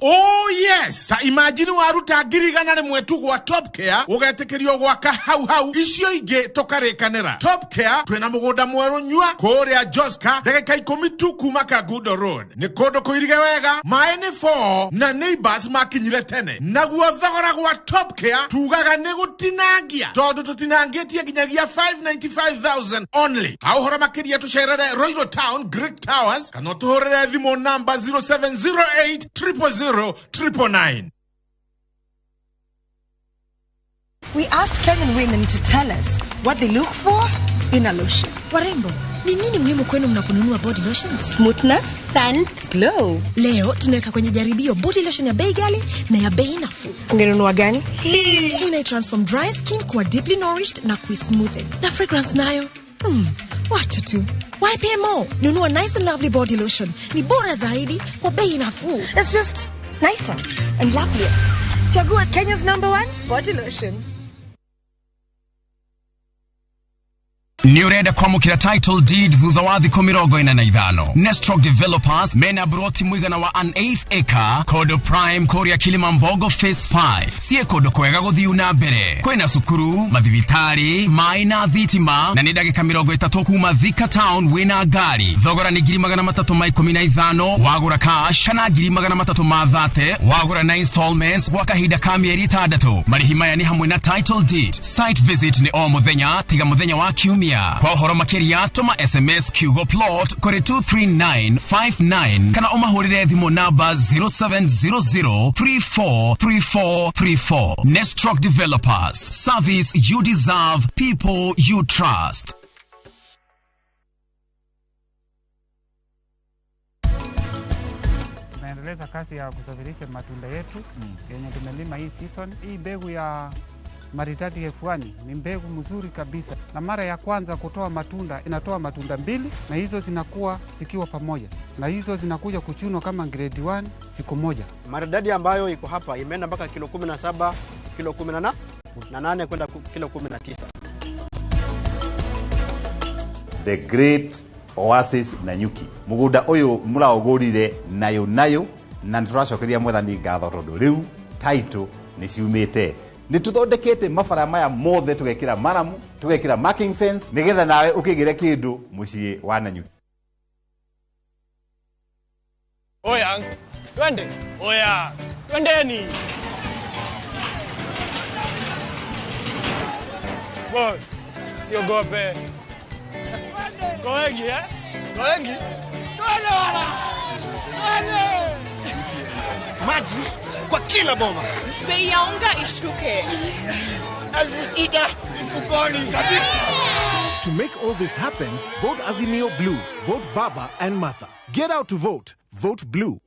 Oh yes, ta imagine waruta 100,000 tu gwa Top Care ugetekerio gwaka hau hau icio ingi tukarikanira. Top Care twina mugunda mweru nyua kuria Joska ndagika 10 tu kuma Kangundo Road. Ni kundu kuirige wega, mai ni 4 na neighbors makinyire tene. Naguo thogora gwa Top Care tugaga ni gutinangia tondu tutinangitie nginyagia 595,000 only. Ha uhoro makiria tucerere Royal Town Greek Towers kana tuhurire thimu namba 0708 000 999. We asked Kenyan women to tell us what they look for in a lotion. Warembo, ni nini muhimu kwenu mnaponunua body lotions? Smoothness, scent, glow. Leo tunaweka kwenye jaribio body lotion ya bei ghali na ya bei nafuu. Ungenunua gani? Hii ina transform dry skin kuwa deeply nourished na kuismoothen. Na fragrance nayo? Wacha tu. Why pay more? Nunua nice and lovely body lotion. Ni bora zaidi kwa bei nafuu. It's just nicer and lovelier. Chagua Kenya's #1 body lotion. Nĩ ũrenda kwamũkĩra title deed thutha wa thikũ 45. Nestrock Developers mena broti mũigana wa an eighth acre kodo prime kũrĩa Kilimambogo phase 5. Sie kũndũ kwega gũthiu na mbere. Kwĩna cukuru, mathibitari, maĩ na thitima na nĩ ndagĩka 30 kuma Thika town wĩna ngari. Thogora nĩ 315 wagũra cash kana 330 wagũra na installments gwa kahinda ka mĩeri 6. Marĩhi maya nĩ hamwe na title deed. Site visit nĩ o mũthenya tiga mũthenya wa kiumia. Kwa ũhoro makĩria tũma SMS kiugo plot kũrĩ 23959 kana ũmahũrĩre thimũ namba 0700343434. Nestrock Developers, service you deserve, people you trust. Tunaendeleza kazi ya kusafirisha matunda yetu yenye tumelima hii season. Hii mbegu ya Maridadi F1 ni mbegu mzuri kabisa, na mara ya kwanza kutoa matunda inatoa matunda 2, na hizo zinakuwa zikiwa pamoja, na hizo zinakuja kuchunwa kama grade 1 siku moja. Maridadi ambayo iko hapa imeenda mpaka kilo 17, kilo 18 kwenda kilo 19. The Great Oasis Nanyuki. Mugunda uyu muraugurire nayo nayo na nituracokeria Mwathani ngatho tondu riu title ni ciumite. Nĩ tũthondekete mabara maya mothe tũgekĩra maramu, tũgekĩra marking fence nĩgetha nawe ũkĩgĩre kĩndũ mũciĩ wa Nanyuki. Oya, twende. Oya, twendeni. Boss, siogope. Kwa wengi, eh? Kwa wengi? Twende wala. Twende. Maji kwa kila boma. Bei ya unga ishuke. 6,000 mfukoni. To make all this happen, vote Azimio Blue, vote Baba and Martha. Get out to vote. Vote Blue.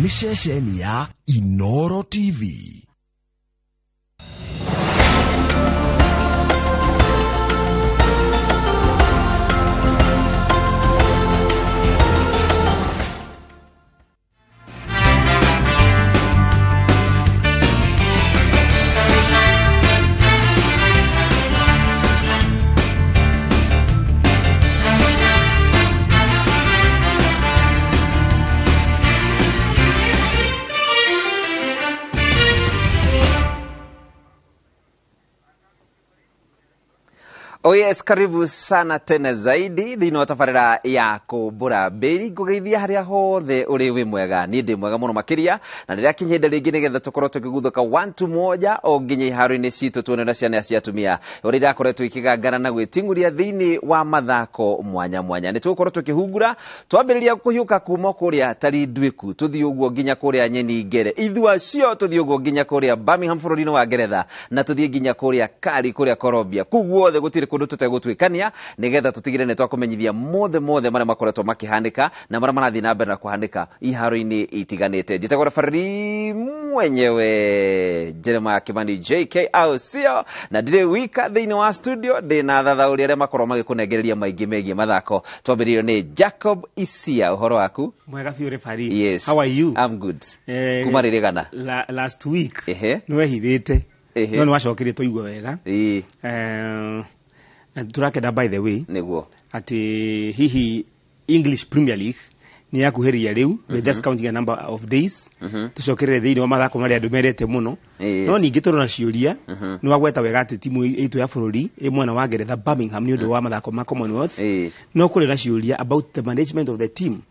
Nĩ ceceni ya Inoro TV. Oh yes, karibu sana tena zaidi thĩinĩ wa tabarĩra ya kũmbũra mbĩri. Ngũgeithia harĩa hothe ũrĩ, wĩ mwega? Niĩ ndĩ mwega mũno makĩria, na rĩrĩa ihinda rĩngĩ nĩgetha tũkorwo tũkĩguthũka one to moja o nginya iharo-inĩ citũ, tuone na ciana cia atumia ũrĩa irakoretwo ikĩgangana na gwĩting'ũria thĩinĩ wa mathako mwanya mwanya. Nĩ tũgũkorwo tũkĩhungura, twambĩrĩria kũhiũka kuma kũrĩa Tarinduiku, tũthiĩ ũguo nginya kũrĩa Nyeni Ngere ithuacio, tũthiĩ ũguo nginya kũrĩa Birmingham bũrũri-inĩ wa Ngeretha, na tũthiĩ nginya kũrĩa Cali kũrĩa Colombia. Kũu guothe gũtirĩ kũndũ tũtegũtuĩkania nĩgetha tũtigĩre nĩ twakũmenyithia mothe mothe marĩa makoretwo makĩhanĩka na marĩa marathiĩ na mbere na kũhanĩka iharo-inĩ itiganĩte. Njĩtagwo referee mwenyewe Jeremiah Kimani JK, au sio? Na ndirĩ wika thĩinĩ wa studio, ndĩ na thathaũri arĩa makorwo magĩkũnengereria maingĩ megiĩ mathako. Twambĩrĩirio nĩ Jacob Isia. Ũhoro waku? Mwega biũ, referee. Yes. How are you? I'm good. Kuma rĩrĩ gana? Last week Ehe. nĩ wehithĩte, Ehe. no nĩ wacokerie tũigua wega. Na tũrakenda, by the way, Nĩguo. atĩ hihi English Premier League nĩ yakuhĩrĩria rĩu. We are just counting a number of days tũcokerere thĩinĩ wa mathako marĩa andũ mendete mũno. No ningĩ tũrona ciũria. Nĩ wagweta wega atĩ timu itũ ya bũrũri ĩ mwena wa Ngeretha, Birmingham, nĩ ũndũ wa mathako ma Commonwealth. No kũrĩ na ciũria about the management of the team.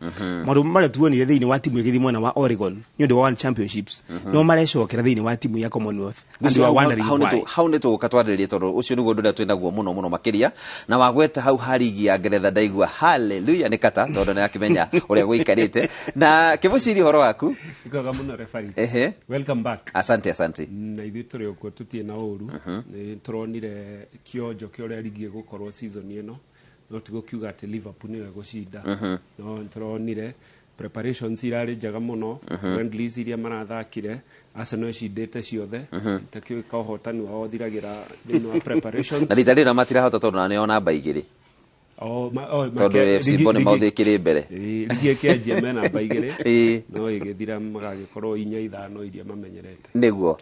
Maũndũ marĩa tuonire thĩinĩ wa timu ĩgĩthiĩ mwena wa Oregon nĩ ũndũ wa World Championships no marecokera thĩinĩ wa timu ya Commonwealth, and we are wondering why. Hau nĩ tũgũka twarĩrĩrie, tondũ ũcio nĩguo ũndũ ũrĩa twĩnaguo mũno mũno makĩria. Na wagweta hau ha rigi ya Ngeretha, ndaigua haleluya nĩ kata, tondũ nĩ akĩmenya ũrĩa gũikarĩte. Na kĩmũciri, ũhoro waku? Ikoga mũno, referee. Welcome back. Asante, asante. Na ithuĩ tũrĩ okuo, tũtirĩ na ũru. Nĩ tũronire kĩonjo kĩa ũrĩa rigi ĩgũkorwo season ĩno, no tigũkiuga atĩ Liverpool nĩyo ĩgũcinda. No nĩ tũronire preparations irarĩ njega mũno. Friendlies iria marathakire, Arsenal ĩcindĩte ciothe. Itakĩũĩ ka ũhotani wao ũthiragĩra thĩinĩ wa preparations. Na rita rĩrĩ matirahota, tondũ na nĩo namba 2. O, Tondũ AFC Bournemouth ĩkĩrĩ mbere. Ĩĩ, rigi ĩkĩanjia me namba 2, no ĩgĩthira magagĩkorwo inya, ithano iria mamenyerete. Nĩguo.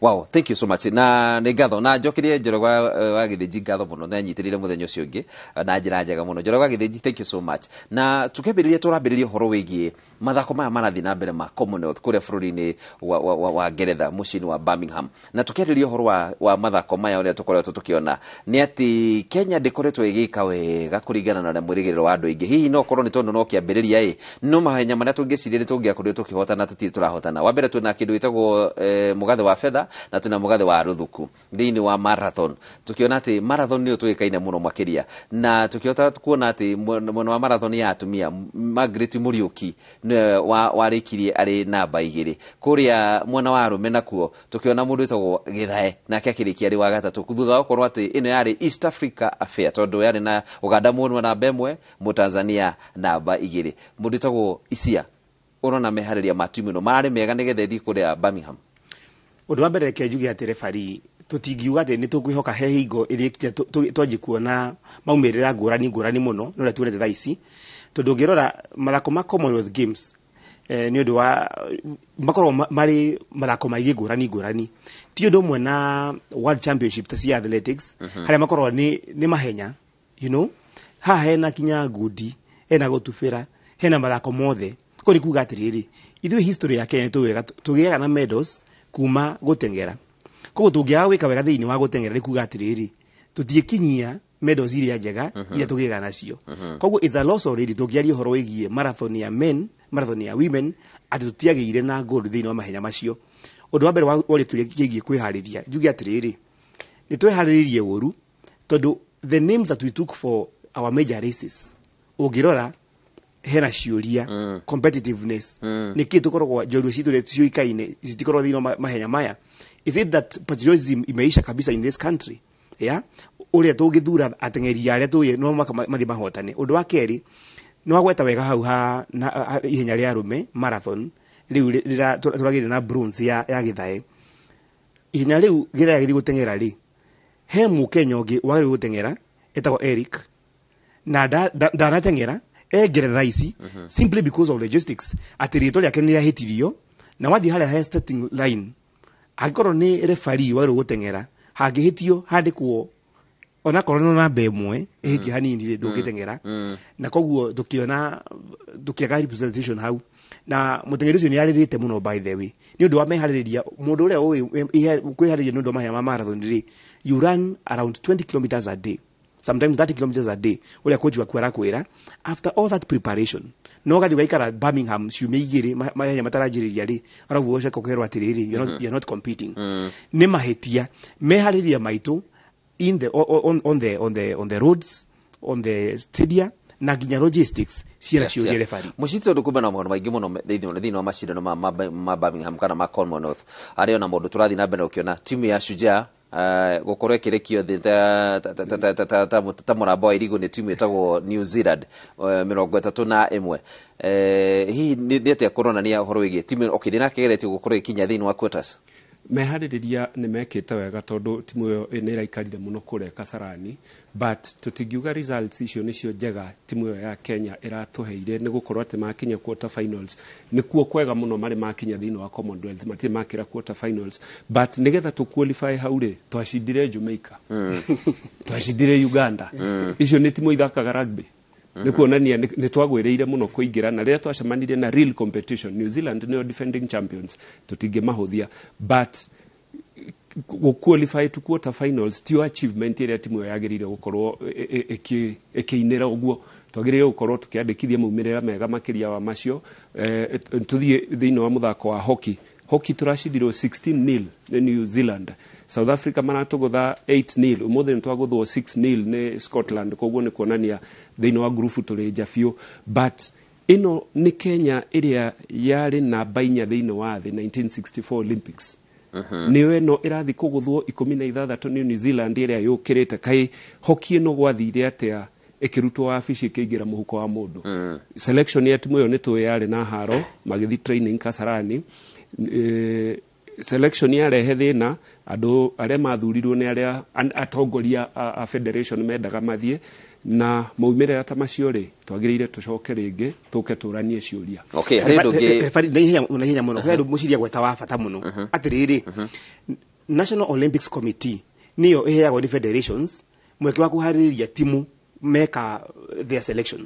Wow, thank you so much, na nĩ ngatho na njokerie Njoroge wa Gĩthĩnji ngatho mũno, na nyitĩrĩire mũthenya ũcio ũngĩ na njĩra njega mũno. Njoroge wa Gĩthĩnji, thank you so much. Na tukĩambĩrĩria, tũrambĩrĩria ũhoro wĩgiĩ mathako maya marathiĩ na mbere ma Commonwealth kũrĩa bũrũri-inĩ wa Ngeretha, mũciĩ-inĩ wa Birmingham. Na tũkĩarĩria ũhoro wa mathako maya, ũrĩa tũkoretwo tũkĩona nĩ atĩ Kenya ndĩkoretwo ĩgĩka wega kũringana na ũrĩa mwĩrĩgĩrĩro wa andũ aingĩ. Hihi no korwo nĩ tondũ no kĩambĩrĩria ĩ no mahenya marĩa tũngĩciria nĩ tũngĩakorirwo tũkĩhotana, tũtirĩ tũrahotana. Wa mbere twĩna kĩndũ gĩtagwo mũgathe wa betha, na twĩna mũgathe wa rũthuku thĩinĩ wa marathon. Tũkĩona atĩ marathon nĩyo tũĩkaine mũno makĩria, na tũkĩhota kuona atĩ mwena wa marathon ya atumia, Margaret Mũriũki nĩwe warĩkirie arĩ namba 2. Kũrĩa mwena wa arũme nakuo tũkĩona mũndũ wĩtagwo Gĩthae, nake akĩrĩkia arĩ wa gatatũ, thutha wa gũkorwo atĩ ĩno yarĩ East Africa affair, tondũ yarĩ na Uganda mũndũ namba 1, Mũtanzania namba 2. Mũndũ wĩtagwo Isia, ũrona meharĩria ma timu ĩno mararĩ mega nĩgetha ĩthiĩ kũrĩa Birmingham? Ũndũ wa mbere, reke njuge atĩ referee, tũtingiuga atĩ nĩ tũkwĩhoka he hingo ĩrĩkĩte twanjie kuona maumĩrĩra ngũrani ngũrani mũno na ũrĩa tuonete thaa ici, tondũ ũngĩrora mathako ma Commonwealth Games, nĩ ũndũ wa makoragwo marĩ mathako maingĩ ngũrani ngũrani, ti ũndũ ũmwe na World Championship ta cia athletics, harĩa makoragwo nĩ mahenya. Haha hena kinya ngundi, hena gũtubĩra, hena mathako mothe. Koguo nĩ kuga atĩrĩrĩ, ithuĩ history ya Kenya nĩ wega tũgĩaga na medals kuma gũteng'era. Koguo tũngĩaga gwĩka wega thĩinĩ wa gũteng'era, nĩ kuga atĩrĩrĩ, tũtiĩkinyia medals iria njega iria tũgĩaga nacio. Koguo it's a loss already tũngĩaria ũhoro wĩgiĩ marathon ya men, marathon ya women, atĩ tũtiagĩire na gold thĩinĩ wa mahenya macio. Ũndũ wa mbere wa kĩũria kĩgiĩ kwĩharĩria, njuge atĩrĩrĩ, nĩ tweharĩrĩirie ũru, tondũ the names that we took for our major races, ũngĩrora hena ciũria competitiveness. Nĩ kĩ tũkoragwo njorua citũ rĩ ciũikaine citikoragwo thĩinĩ wa mahenya maya? Is it that patriotism imeisha kabisa in this country, yeah? Ũrĩa tũngĩthura ateng'eri arĩa tũĩ no mũhaka mathiĩ mahotane. Ũndũ wa kerĩ, nĩ wagweta wega hau ha ihenya rĩa arũme marathon rĩu tũragĩire na bronze ya Gĩthae. Ihenya rĩu Gĩthae agĩthiĩ gũteng'era rĩ, he mũkenya ũngĩ wagĩrĩirwo gũteng'era etagwo Eric, na ndanateng'era, e Ngeretha thaa ici, simply because of logistics, atĩ rĩtwa rĩake nĩ rĩahĩtirio. Na wathiĩ harĩa he starting line, angĩkorwo nĩ referee wagĩrĩirwo gũteng'era, hangĩhĩtio handĩkwo onakorwo no namba 1 ĩhĩtie hanini rĩ, ndũngĩteng'era. Na koguo tũkĩona tũkĩaga representation hau, na mũteng'eri ũcio nĩ arĩrĩte mũno, by the way, nĩ ũndũ wa meharĩrĩria. Mũndũ ũrĩa ũĩ kwĩharĩria nĩ ũndũ wa mahenya ma marathon rĩ, you run around 20 kilometers a day. Sometimes 30 kilometers a day, ũrĩa coach waku arakwĩra. After all that preparation, no gathi ũgaikara Birmingham ciumia 2 mahenya mataranjĩrĩria rĩ, arabu ũcoka ũkerwo atĩrĩrĩ, you're not competing. Nĩ mahĩtia meharĩria maitũ in the on, the on the on the roads, on the stadia, na nginya logistics ciana ciũrie referee. Mũciti, tondũ kumbe na maũndũ maingĩ mũno thĩinĩ wa macindano ma Birmingham kana ma Commonwealth, harĩ ona maũndũ tũrathiĩ na mbere ũkĩona timu ya Shujaa gũkorwo ĩkĩrekio thĩ ta mũrambo wa irigũ nĩ timu ĩtagwo New Zealand 31. Hihi nĩ atĩa kũronania ũhoro wĩgiĩ timu ĩno? Okay, ndĩnakegeretie gũkorwo ĩkinya thĩinĩ wa quarters. Meharĩrĩria nĩ mekĩte wega, tondũ timu ĩyo nĩ ĩraikarire mũno kũrĩa Kasarani, but tũtingiuga results icio nĩcio njega timu ĩyo ya Kenya ĩratũheire, nĩ gũkorwo atĩ makinya quarter finals nĩkuo kwega mũno marĩ makinya thĩinĩ wa Commonwealth. Matirĩ makĩra quarter finals, but nĩgetha tũ qualify hau rĩ, twacindire Jamaica, twacindire Uganda. Icio nĩ timu ithakaga rugby. Nĩ kuonania nĩ twagwĩrĩire mũno kũingĩra, na rĩrĩa twacemanirie na real competition, New Zealand nĩyo defending champions, tũtingĩmahũthia, but gũ qualify to quarter finals tio achievement ĩrĩa timu ĩyo yagĩrĩire gũkorwo ĩkĩinĩra ũguo. Twagĩrĩire gũkorwo tũkĩandĩkithia maumĩrĩra mega makĩria wa macio. Tũthiĩ thĩinĩ wa mũthako wa hockey. Hockey tũracindirwo 16-0 nĩ New Zealand. South Africa maratũgũtha 8-0. Ũmũthĩ nĩ twagũthwo 6-0 nĩ Scotland. Koguo nĩ kuonania thĩinĩ wa ngurubu tũrĩ nja biũ, but ĩno nĩ Kenya ĩrĩa yarĩ namba 4 thĩinĩ wa thĩ 1964 Olympics, nĩyo ĩno ĩrathiĩ kũgũthwo 16 nĩ New Zealand ĩrĩa yũkĩrĩte. Kaĩ hockey ĩno gwathire atĩa ĩkĩrutwo wabici ĩkĩingĩra mũhuko wa mũndũ? Selection ya timu ĩyo nĩ tũĩ yarĩ na haro magĩthiĩ training Kasarani. Selection yarehe thĩna, andũ arĩa mathurirwo nĩ arĩa atongoria a federation mendaga mathiĩ na maumĩrĩra ta macio rĩ, twagĩrĩire tũcoke rĩngĩ tũke tũranie ciũria. Okay, harĩ ũndũ ũngĩ. Referee, na ihenya mũno, he ũndũ mũciria gweta wa bata mũno atĩrĩrĩ, National Olympics Committee nĩyo ĩheagwo nĩ federations mweke wa kũharĩrĩria timu meka their selection.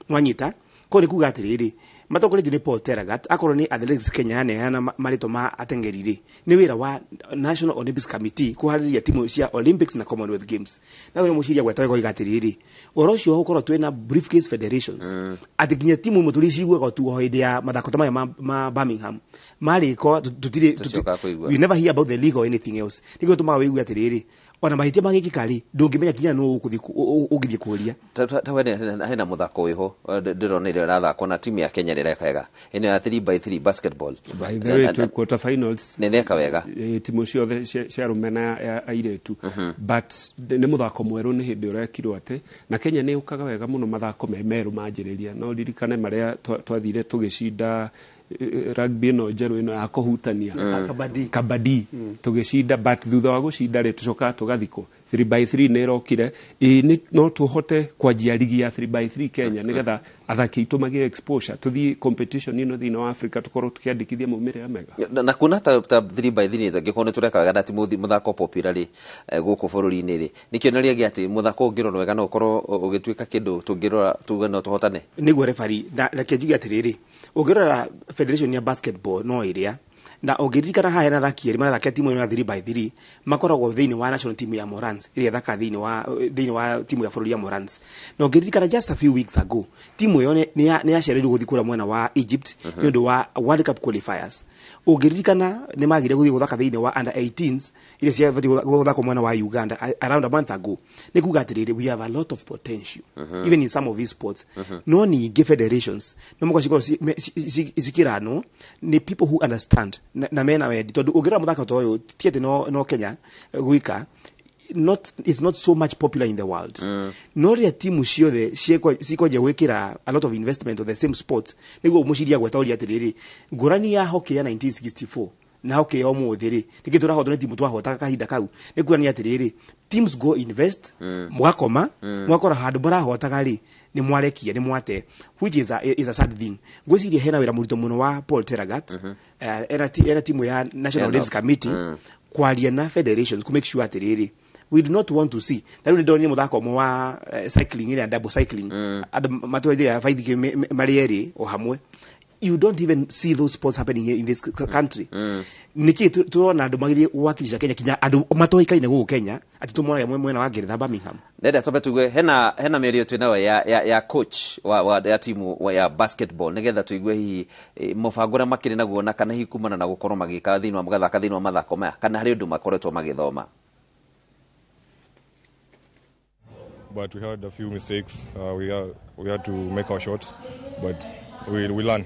Mwanyita ko nĩ kuga atĩrĩrĩ, matongoretio nĩ Paul Tergat. Akorwo nĩ Athletics Kenya yaneana marĩtwa ma ateng'eri rĩ, nĩ wĩra wa National Olympics Committee kũharĩrĩria timu cia Olympics na Commonwealth Games. Na wĩra mũciria gweta wega oiga atĩrĩrĩ, ũhoro ũcio wa gũkorwo twĩna briefcase federations, atĩ nginya timu imwe tũrĩciguaga tu o hĩndĩ ya mathako ta maya ma Birmingham marĩko tũtirĩ Tũcokaga kũigua. We never hear about the league or anything else. Nĩkĩo tũmaga wĩigue atĩrĩrĩ, ona mahĩtia magĩkĩka rĩ, ndũngĩmenya nginya nũ ũgũthiĩ kũria. Ta we hena mũthako wĩho ndĩrona ĩrĩa ĩrathakwo na timu ya Kenya nĩ ĩreka wega, ĩno ya 3 by 3 basketball. By the way, twĩ quarter finals. Nĩ ĩreka wega. Timu ciothe cia arũme na ya airĩtu, but nĩ mũthako mwerũ, nĩ hĩndĩ ũrekirwo atĩ na Kenya nĩ yũkaga wega mũno mathako me merũ manjĩrĩria. No ririkane marĩa twathire tũgĩcinda rugby ĩno njerũ ĩno ya kũhutania. Kabadi. Kabadi tũgĩcinda, but thutha wa gũcinda rĩ, tũcokaga tũgathikwo. 3 by 3 nĩ ĩrokire. Ĩ no tũhote kwanjia ligi ya 3 by 3 Kenya, nĩgetha athaki aitũ magĩe exposure, tũthiĩ competition ĩno thĩinĩ wa Africa, tũkorwo tũkĩandĩkithia maumĩrĩra mega. Na kuona ta 3 by 3 tangĩkorwo nĩ tũreka wega na ti mũthako popular rĩ gũkũ bũrũri-inĩ rĩ, nĩ kĩonereria gĩa atĩ mũthako ũngĩrorwo wega no ũkorwo ũgĩtuĩka kĩndũ tũngĩrora tuge no tũhotane. Nĩguo refari, na reke njuge atĩrĩrĩ, ũngĩrora federation ya basketball no ĩrĩa na ũngĩririkana haha hena athaki erĩ marathakia timu ĩno ya 3 by 3, makoragwo thĩinĩ wa national team ya Morans ĩrĩa ĩthakaga thĩinĩ wa timu ya bũrũri ya Morans. Na ũngĩririkana just a few weeks ago, timu ĩyo nĩ yacereirwo gũthiĩ kũrĩa mwena wa Egypt nĩ ũndũ wa World Cup qualifiers. Ũngĩririkana nĩ magire gũthiĩ gũthaka thĩinĩ wa under 18s iria ciabatiĩ gũthakwo mwena wa Uganda around a month ago. Nĩ kuga atĩrĩrĩ, we have a lot of potential even in some of these sports, no ningĩ federations no mũka cikorwo cikĩranwo nĩ people who understand na mena wendi, tondũ ũngĩrora mũthako ta ũyũ ti atĩ no Kenya gwika, not it's not so much popular in the world. No rĩrĩa timu ciothe cikwanjia gwĩkĩra a lot of investment on the same sport, nĩguo mũciria gweta ũria atĩrĩrĩ, ngũrani ya hockey ya 1964 na hockey ya ũmũthĩ rĩ, nĩkĩ tũrahotwo nĩ timu twahotaga kahinda kau? Nĩ kuonania atĩrĩrĩ, teams go invest, mũgakoma, mũgakora handũ mũrahotaga rĩ, nĩ mwarekia, nĩ mwate, which is a sad thing. Ngwĩciria hena wĩra mũritũ mũno wa Paul Tergat, ena timu ya National Olympics Committee, kwaria na federations ku make sure atĩrĩrĩ, we do not want to see ta rĩu nĩ ndonire mũthako ũmwe wa cycling ĩrĩa double cycling, andũ matwarithia baithikiri marĩ erĩ o hamwe. You don't even see those sports happening here in this country. Niki turona andu magithie gwakilisha Kenya kinya andu matoikaine guku Kenya ati tumonaga mwena wa Ngeretha, Birmingham. Ndenda twambe tuigue hena mĩario twĩ ya coach wa ya timu ya basketball, nigetha tuigue hihi mũbango ũrĩa makĩrĩ naguo, na kana hihi kumana na gũkorwo magĩka thĩinĩ wa magathaka thĩinĩ wa mathako maya, kana harĩ ũndũ makoretwo magĩthoma. But we had a few mistakes. We had to make our shots, but we learn.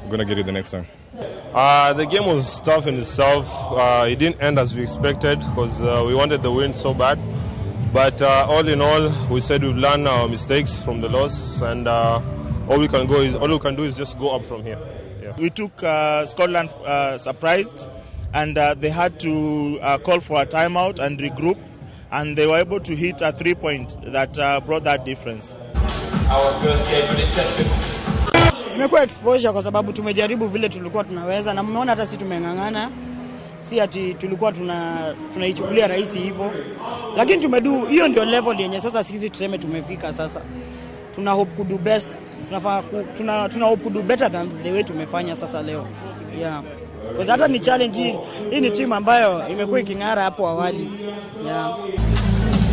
We're gonna get it the next time. The game was tough in itself. It didn't end as we expected because we wanted the win so bad. But all in all, we said we've learned our mistakes from the loss, and all we can do is just go up from here. Yeah. We took Scotland surprised, and they had to call for a timeout and regroup, and they were able to hit a 3-point that brought that difference. Our first game, but it's difficult. Imekuwa exposure kwa sababu tumejaribu vile tulikuwa tunaweza, na mmeona hata sisi tumeng'ang'ana, si ati tulikuwa tunaichukulia rahisi hivyo, lakini tumedu. Hiyo ndio level yenye sasa sisi tuseme tumefika sasa. Tuna hope ku do best, tuna hope ku do better than the way tumefanya sasa leo. Yeah. Kwa hata ni challenge hii ni timu ambayo imekuwa iking'ara hapo awali. Yeah.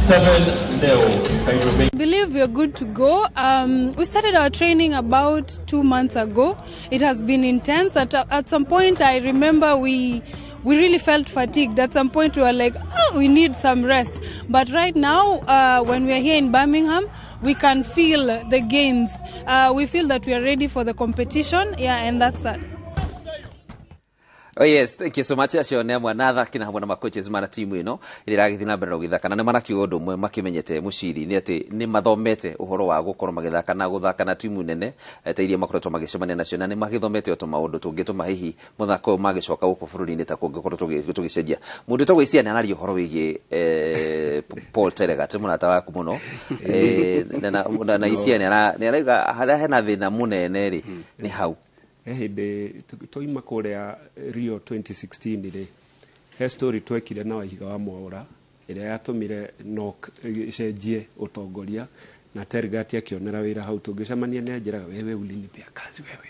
7-0. I believe we are good to go. We started our training about 2 months ago. It has been intense. At some point, I remember we really felt fatigued. At some point, we were like, oh, we need some rest. But right now, when we are here in Birmingham, we can feel the gains. We feel that we are ready for the competition. Yeah, and that's that. Oh yes, thank you so much. Acio nĩ amwe na athaki na hamwe na macoaches mana timu ĩno ĩrĩa ĩragĩthiĩ na mbere na gũgĩthaka, na nĩ marakiuga ũndũ ũmwe makĩmenyete mũciri nĩ atĩ nĩ mathomete ũhoro wa gũkorwo magĩthaka na gũthaka na timu nene ta iria makoretwo magĩcemania nacio, na nĩ magĩthomete o tũmaũndũ tũngĩtũma hihi mũthako ũyũ magĩcoka gũkũ bũrũri-inĩ ta kũngĩkorwo tũgĩcenjia. Mũndũ ũtagwo Isia nĩ araria ũhoro wĩgiĩ Paul Tergat, mũrata waku mũno, na Isia nĩ arauga harĩa hena thĩna mũnene rĩ nĩ hau. Hĩndĩ twaima kũrĩa Rio 2016 rĩ, he story twekire na Waihiga wa Mwaũra ĩrĩa yatũmire NOC ĩcenjie ũtongoria, na Tergat akĩonera wĩra hau. Tũngĩcemania nĩ anjĩraga, wewe ulinipea kazi wewe,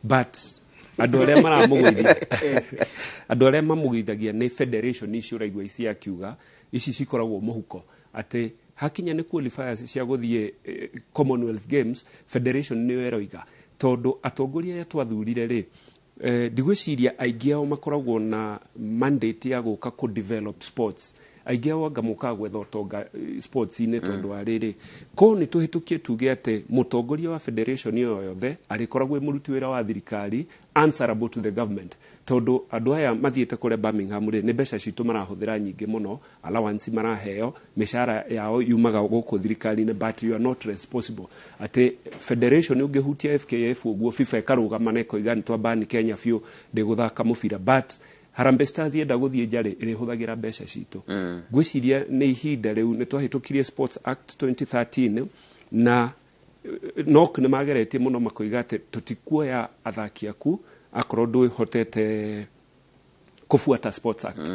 but andũ arĩa maramũgũithia, andũ arĩa mamũgũithagia nĩ federation icio ũraigua ici akiuga ici cikoragwo mũhuko, atĩ hakinya nĩ qualifiers cia gũthiĩ Commonwealth Games, federation nĩyo ĩroiga, tondũ atongoria aya twathurire rĩ, ndigwĩciria aingĩ ao makoragwo na mandate ya gũka kũ develop sports. Aingĩ ao anga mokaga gwetha ũtonga sports-inĩ, tondũ wa rĩrĩ ko nĩ tũhĩtũkie tuge atĩ mũtongoria wa federation ĩyo yothe arĩkoragwo ĩ mũruti wĩra wa thirikari, answerable to the government, tondũ andũ aya mathiĩte kũrĩa Birmingham rĩ, nĩ mbeca citũ marahũthĩra nyingĩ mũno, allowance maraheo, mĩcara yao yumaga gũkũ thirikari-inĩ, but you are not responsible. Atĩ federation ũngĩhutia FKF ũguo, FIFA ĩkarũgama na ĩkoiga nĩ twambani Kenya biũ, ndĩgũthaka mũbira, but Harambee Stars yenda gũthiĩ nja rĩ, ĩrĩhũthagĩra mbeca citũ. Ngwĩciria nĩ ihinda rĩu nĩ twahĩtũkirie Sports Act 2013, na NOC nĩ mageretie mũno makoiga atĩ tũtikuoya athaki aku akorwo ndwĩhotete kũbuata Sports Act.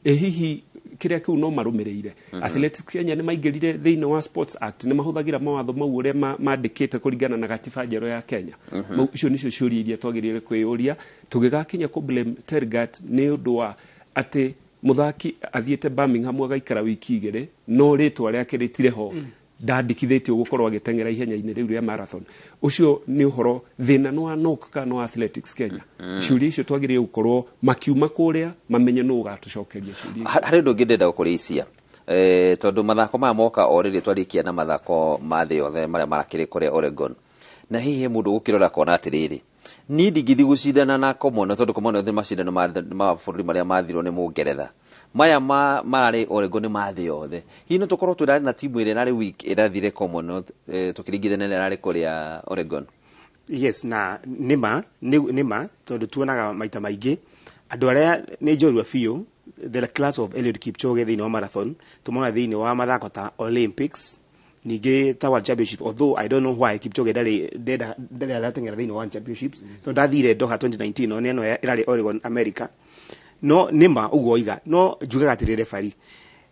Hihi kĩrĩa kĩu no marũmĩrĩire. Athletics Kenya nĩ maingĩrire thĩinĩ wa Sports Act, nĩ mahũthagĩra mawatho mau ũrĩa mandĩkĩte kũringana na gatiba njerũ ya Kenya. Icio nĩcio ciũria iria twagĩrĩire kwĩyũria tũgĩgakinya kũ blame Tergat nĩ ũndũ wa atĩ mũthaki athiĩte Birmingham agaikara wiki 2, no rĩtwa rĩake rĩtirĩ ho, ndandĩkithĩtio gũkorwo agĩteng'era ihenya-inĩ rĩu rĩa marathon. Ũcio nĩ ũhoro thĩna nĩ wa NOC kana wa Athletics Kenya. Ciũria icio twagĩrĩire gũkorwo makiuma kũrĩa mamenye nũ ũgatũcokeria ciũria. Harĩ ũndũ ũngĩ ndĩrenda gũkũria Isia, tondũ mathako maya moka o rĩrĩ twarĩkia na mathako ma thĩ yothe marĩa marakĩrĩ kũrĩa Oregon, na hihi mũndũ gũkĩrora akona atĩrĩrĩ, niĩ ndingĩthiĩ gũcindana na Commonwealth, tondũ Commonwealth nĩ macindano ma mabũrũri marĩa mathirwo nĩ Mũngeretha, maya mararĩ Oregon nĩ ma thĩ yothe. Hihi no tũkorwo tũrarĩ na timu ĩrĩa ĩrarĩ weak ĩrathire Commonwealth, tũkĩringithania na ĩrarĩ kũrĩa Oregon? Yes, na nĩma nĩma, tondũ tuonaga maita maingĩ andũ arĩa nĩ njorua biũ, the class of Eliud Kipchoge thĩinĩ wa marathon, tũmona thĩinĩ wa mathako ta Olympics, ningĩ ta World Championship, although I don't know why Kipchoge ndarĩ arateng'era thĩinĩ wa World Championships, tondũ ndathire Doha 2019, no nĩ ĩno ĩrarĩ Oregon America. No nĩma ũguo oiga, no njugaga atĩrĩ referee,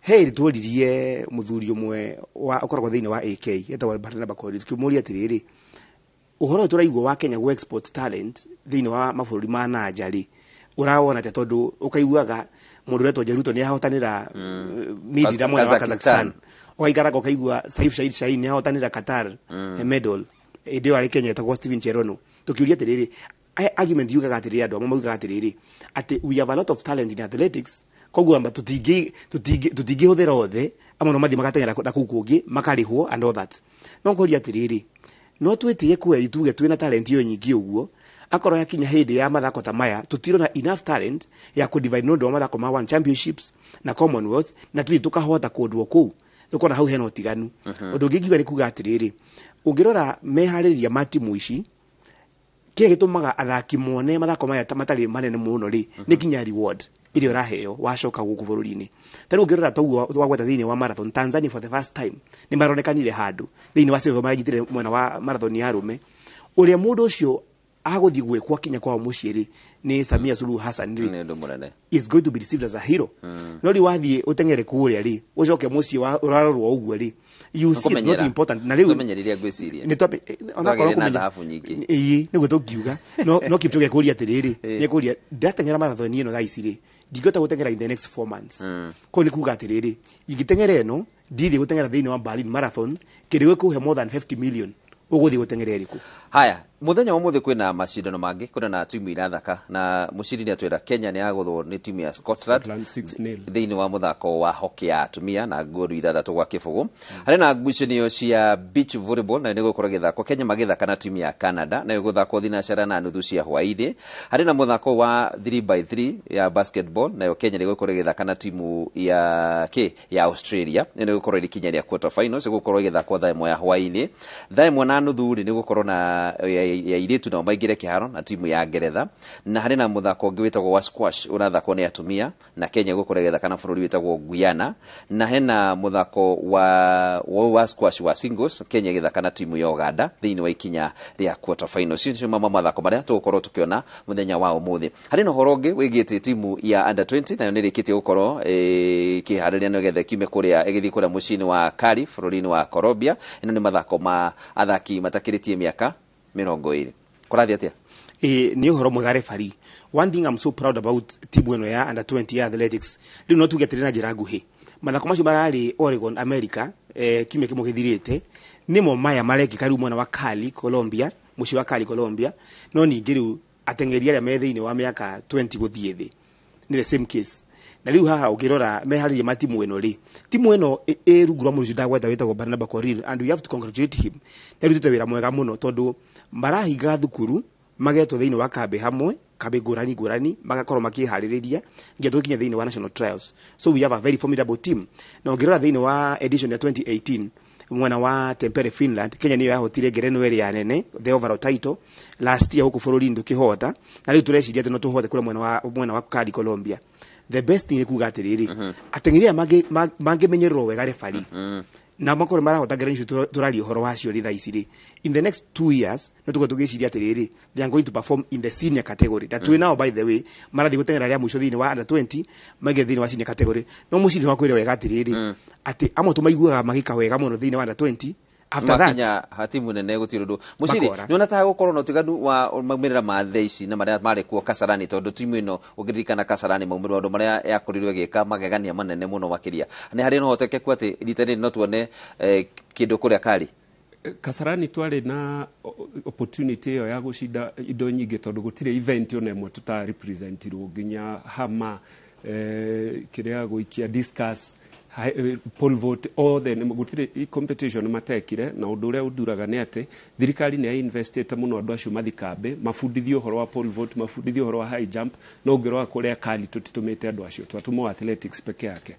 he tworirie mũthuri ũmwe wa ũkoragwo thĩinĩ wa AK etagwo Barnaba Korir, tukĩmũria atĩrĩrĩ, Ũhoro ũyũ tũraigua wa Kenya gũ export talent thĩinĩ wa mabũrũri ma nanja rĩ, ũrawona atĩa? Tondũ ũkaiguaga mũndũ ũretwo Jeruto nĩ ahotanĩra midira mwena wa Kazakhstan, ũgaikaraga ũkaigua Saif Shahid Shahin nĩ ahotanĩra Qatar medal, hĩndĩ ĩyo arĩ Kenya etagwo Steven Cherono. Tũkiuria atĩrĩrĩ, argument yugaga atĩrĩrĩ, andũ amwe maugaga atĩrĩrĩ atĩ we have a lot of talent in athletics, koguo amba tũtingĩhũthĩra othe, amwe no mathiĩ magateng'era na kũu kũngĩ makarĩhwo and all that. No ngũria atĩrĩrĩ, no twĩtĩye kweri tuge twĩna talent ĩyo nyingĩ ũguo, akorwo yakinya hĩndĩ ya mathako ta maya tũtirona enough talent ya kũdivide nĩ ũndũ wa mathako ma One Championships na Commonwealth, na tũthiĩ tũkahota kũndũ o kũu tũkona hau hena ũtiganu. Ũndũ ũngĩ ngiuga nĩ kuga atĩrĩrĩ, ũngĩrora meharĩrĩria ma timu ici, kĩrĩa gĩtũmaga athaki mone mathako maya ta matarĩ manene mũno rĩ, nĩ nginya reward ĩrĩa ũraheo wacoka gũkũ bũrũri-inĩ. Ta rĩu ũngĩrora toguo wagweta thĩinĩ wa marathon, Tanzania for the first time nĩ maronekanire handũ thĩinĩ wa silver maranyitire mwena wa marathon ya arũme. Ũrĩa mũndũ ũcio agũthiĩ gwĩkwo akinya kwao mũciĩ rĩ, nĩ Samia Suluhu Hassan rĩ, Nĩ ũndũ mũnene. is going to be received as a hero. No rĩu wathiĩ ũteng'ere kũrĩa rĩ, ũcoke mũciĩ ũrarorwo ũguo rĩ, you see it's not important. Na rĩu Tũmenyerire, ngwĩciria. Nĩ twambe onakorwo Twagĩire na kũmenya thahabu nyingĩ. Ĩĩ, nĩguo tũngiuga no Kipchoge kũria atĩrĩrĩ, nĩekũria ndateng'era marathon ĩno thaa ici rĩ, ndingĩhota gũteng'era in the next 4 months. Koguo nĩ kuga atĩrĩrĩ, ingĩteng'era ĩno ndithiĩ gũteng'era thĩinĩ wa Berlin Marathon, kĩndũ gĩkũhe more than 50 million, ũgũthiĩ gũteng'era ĩrĩkũ? Haya, muthenya wa mũthĩ kwĩna macindano mangĩ, kwĩna na timu irathaka, na mũciri nĩ atwĩra Kenya nĩ yagũthwo nĩ timu ya Scotland Scotland 6-0. Thĩinĩ wa mũthako wa hockey ya atumia na ngolu 6-0. Harĩ na ngucanio cia beach volleyball, nayo nĩ gũkorwo gĩthako Kenya magĩthaka na timu ya Canada, nayo gũthakwo thinacara na nuthu cia hwaĩ-inĩ. Harĩ na mũthako wa 3x3 ya basketball, nayo Kenya nĩ gũkorwo ĩgĩthaka na timu ya kĩ ya Australia, ĩno ĩgũkorwo ĩrĩ kinya rĩa quarter finals, ĩgũkorwo ĩgĩthakwo thaa 1 ya hwaĩ-inĩ. Thaa 1:30 rĩ, nĩ gũkorwo na ya airĩtu, nao maingĩre kĩharo na timu ya Ngeretha. Na harĩ na mũthako ũngĩ wĩtagwo wa squash ũrathakwo nĩ atumia, na Kenya ĩgũkorwo ĩgĩthaka na bũrũri wĩtagwo Guyana. Na hena mũthako wa squash wa singles, Kenya ĩgĩthaka na timu ya Uganda thĩinĩ wa ikinya rĩa quarter finals. Icio nĩcio mamwe mathako marĩa tũgũkorwo tũkĩona mũthenya wa ũmũthĩ. Harĩ na ũhoro ũngĩ wĩgiĩte timu ya under 20, nayo nĩ ĩrĩkĩtie gũkorwo ĩkĩharĩria nĩgetha ĩkiume kũrĩa ĩgĩthiĩ kũrĩa mũciĩ-inĩ wa Cali bũrũri-inĩ wa Colombia. Ĩno nĩ mathako ma athaki matakĩrĩtie mĩaka 20. Kũrathiĩ atĩa? Ĩ, nĩ ũhoro mwega referee. One thing I'm so proud about timu ĩno ya under 20 ya athletics, rĩu no tuge atĩrĩ na njĩra nguhĩ, mathako macio mararĩ Oregon, America, kiumia kĩmwe gĩthirĩte, nĩmo maya marekĩka rĩu mwena wa Cali, Colombia, mũciĩ wa Cali, Colombia. No ningĩ rĩu ateng'eri arĩa me thĩinĩ wa mĩaka 20 gũthiĩ thĩ nĩ the same case. Na rĩu haha ũkĩrora meharĩria ma timu ĩno rĩ, timu ĩno ĩ rungu rwa mũndũ ũcio ndagweta wĩtagwo Barnaba Korir, and we have to congratulate him, nĩarutĩte wĩra mwega mũno, tondũ marahinga thukuru magetwo thĩinĩ wa kambĩ hamwe, kambĩ ngũrani ngũrani, magakorwo makĩharĩrĩria nginya tũgĩkinya thĩinĩ wa national trials. So we have a very formidable team. Na ũngĩrora thĩinĩ wa edition ya 2018 mwena wa Tampere, Finland, Kenya nĩyo yahotire ngerenwa ĩrĩa nene, the overall title. Last year gũkũ bũrũri-inĩ tũkĩhota, na rĩu tũreciria atĩ no tũhote kũrĩa mwena wa Cali, Colombia. The best thing nĩ kuga atĩrĩrĩ, ateng'eri aya mangĩmenyererwo wega referee, na makorwo marahota ngerenwa icio tũraria ũhoro wacio rĩ thaa ici rĩ, in the next 2 years no tũkorwo tũgĩciria atĩrĩrĩ, they are going to perform in the senior category. Na twĩ nao, by the way, marathiĩ gũteng'era rĩa mũico thĩinĩ wa under 20, maingĩre thĩinĩ wa senior category. No mũciri wakwĩre wega atĩrĩrĩ, atĩ amwe tũmaiguaga magĩka wega mũno thĩinĩ wa under 20, after that Makinya hatimu nene gũtirĩ ũndũ. Mũciri, Makora. nĩ ona ta gũkorwo na ũtiganu wa maumĩrĩra ma thaa ici na marĩa marĩ kuo Kasarani, tondũ timu ĩno ũngĩririkana Kasarani maumĩrĩra maũndũ marĩa yakorirwo ĩgĩka magegania manene mũno makĩria, nĩ harĩ na ũhotekeku atĩ rita rĩrĩ no tuone kĩndũ kũrĩa Kari? Kasarani twarĩ na opportunity ĩyo ya gũcinda indo nyingĩ, tondũ gũtirĩ event ona ĩmwe tũta representirwo, nginya hama, kĩrĩa gũikia discus, pole vault, othe gũtirĩ competition matekire. Na ũndũ ũrĩa ũnduraga nĩ atĩ thirikari nĩ yainvestĩte mũno andũ acio mathi kambĩ, mabundithio ũhoro wa pole vault, mabundithio ũhoro wa high jump. No ũngĩrora kũrĩa Kali tũtitũmĩte andũ acio, twatũmwo athletics peke yake.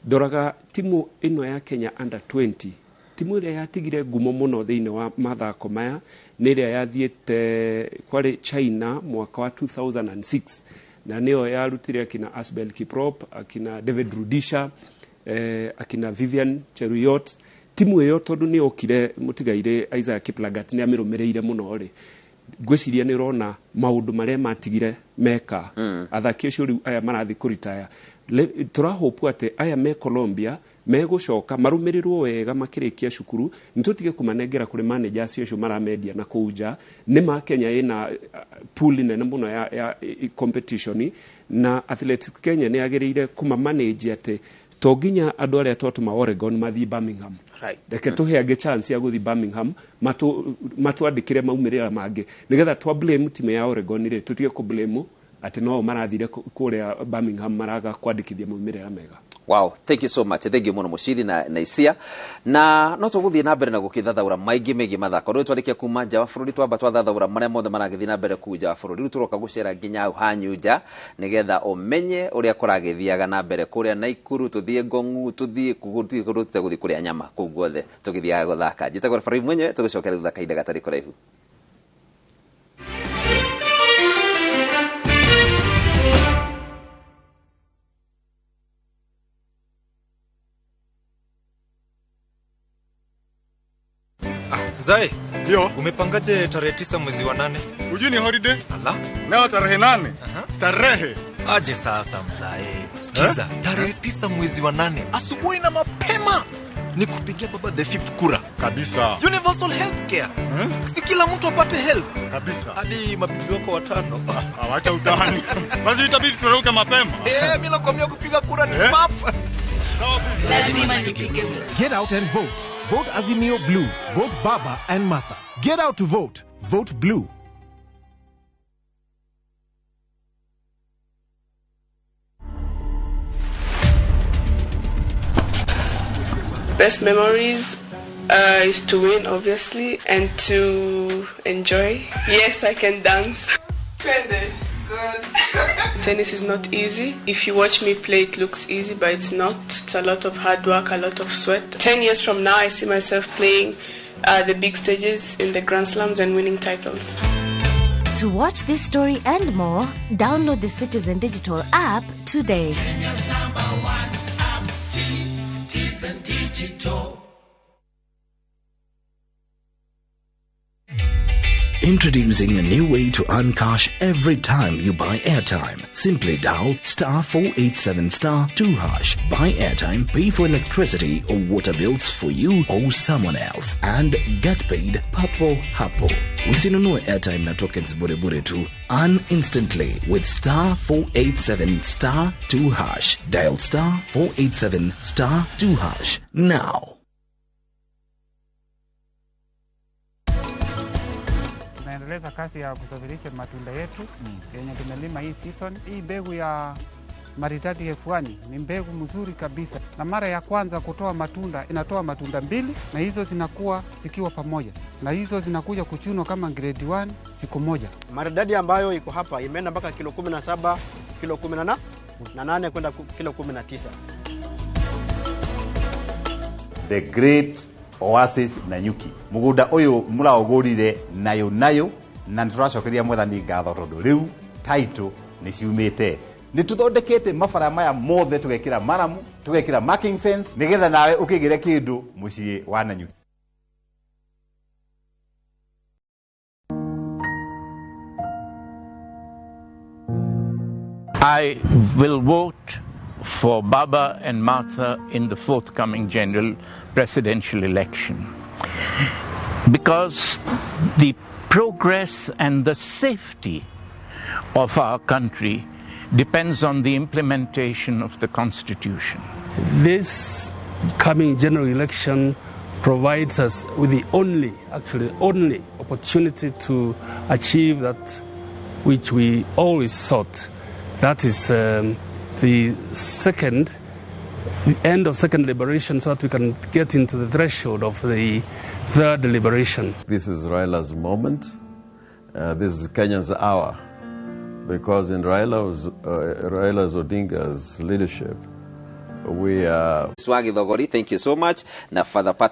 Ndoraga timu ĩno ya Kenya under 20, timu ĩrĩa yatigire ngumo mũno thĩinĩ wa mathako maya nĩ ĩrĩa yathiĩte kwarĩ China mwaka wa 2006, na nĩyo yarutire akina Asbel Kiprop, akina David Rudisha, akina Vivian Cheruiyot. Timu ĩyo tondũ nĩ yokire mũtigairĩ Isaiah Kiplagat nĩ amĩrũmĩrĩire mũno rĩ, Ngwĩciria nĩ ũrona maũndũ marĩa matigire meka. Athaki acio rĩu aya marathiĩ kũritaya, tũrahopu atĩ aya me Colombia megũcoka marũmĩrĩrwo wega makĩrĩkia cukuru, nĩ tũtige kũmanengera kũrĩ managers acio maramendia na kũu nja. Nĩ ma Kenya ĩna pool nene mũno ya competition, na Athletics Kenya nĩ yagĩrĩire kũmamanage atĩ to nginya andũ arĩa twatũma Oregon mathiĩ Birmingham. Reke tũhe angĩ chance ya gũthiĩ Birmingham, matwandĩkĩre maumĩrĩra mangĩ, nĩgetha twa blame timu ya Oregon rĩ, tũtige kũ blame atĩ no marathire kũrĩa Birmingham maraga kwandĩkithia maumĩrĩra mega. Wow, thank you so much. Thank you muno Muciri na Isia. Na no tũgũthiĩ na mbere na gũkĩthathaũra maingĩ megiĩ mathako. Rĩu twarĩkia kuma nja wa bũrũri, twamba twathathaũra marĩa mothe maragĩthiĩ na mbere kuu nja wa bũrũri. Rĩu tũroka gũcera nginya hau hanyu nja nĩgetha ũmenye ũrĩa kũragĩthiaga na mbere kũrĩa Naikuru, tũthiĩ Ngong'u, tũthiĩ kũndũ tũtegũthiĩ kũrĩa nyama kũu guothe tũgĩthiaga gũthaka. Njĩtagwo Referee mwenyewe, tũgũcokera thutha kahinda gatarĩ kũraihu. Mzae, ndio umepangaje tarehe 9 mwezi wa 8? Hujui ni holiday? Ala. Leo tarehe 8. Starehe. Aje sasa mzae. Sikiza, tarehe 9 mwezi wa 8 asubuhi na mapema ni kupigia baba the fifth kura. Kabisa. Universal healthcare. Si kila mtu apate health. Kabisa. Hadi mabibi wako watano. Awacha utani. Basi itabidi turauke mapema. Mimi nakwambia kupiga kura ni pap. Get out and vote. Vote Azimio Blue. Vote Baba and Martha. Get out to vote. Vote Blue. Best memories is to win, obviously, and to enjoy. Yes, I can dance. Good. Tennis is not easy. If you watch me play, it looks easy, but it's not. It's a lot of hard work, a lot of sweat. 10 years from now, I see myself playing the big stages in the Grand Slams and winning titles. To watch this story and more, download the Citizen Digital app today. Kenya's number one app, Citizen Digital. Introducing a new way to earn cash every time you buy airtime. Simply dial *487*2#. Buy airtime, pay for electricity or water bills for you or someone else, and get paid papo hapo. Usinunue airtime na tokens bure bure tu. Earn instantly with *487*2#. Dial *487*2# now. Tunaendeleza kazi ya kusafirisha matunda yetu yenye tumelima hii season. Hii mbegu ya Maridadi F1 ni mbegu mzuri kabisa, na mara ya kwanza kutoa matunda inatoa matunda 2, na hizo zinakuwa zikiwa pamoja, na hizo zinakuja kuchunwa kama grade 1 siku moja. Maridadi ambayo iko hapa imeenda mpaka kilo 17, kilo 18 kwenda kilo 19. The Great Oasis Nanyuki. Mugunda uyu muraugurire nayo nayo, na nituracokeria Mwathani ngatho tondu riu title ni ciumite. Nĩ tũthondekete mabara maya mothe, tũgekĩra maramu, tũgekĩra marking fence, nĩgetha nawe ũkĩgĩre kĩndũ mũciĩ wa Nanyuki. I will vote for Baba and Martha in the forthcoming general presidential election, because the progress and the safety of our country depends on the implementation of the Constitution. This coming general election provides us with the only opportunity to achieve that which we always sought. That is the end of second liberation, so that we can get into the threshold of the third liberation. This is Raila's moment. This is Kenya's hour, because in Raila's Odinga's leadership, we are... Swagi Thogori, thank you so much. Na Father Patrick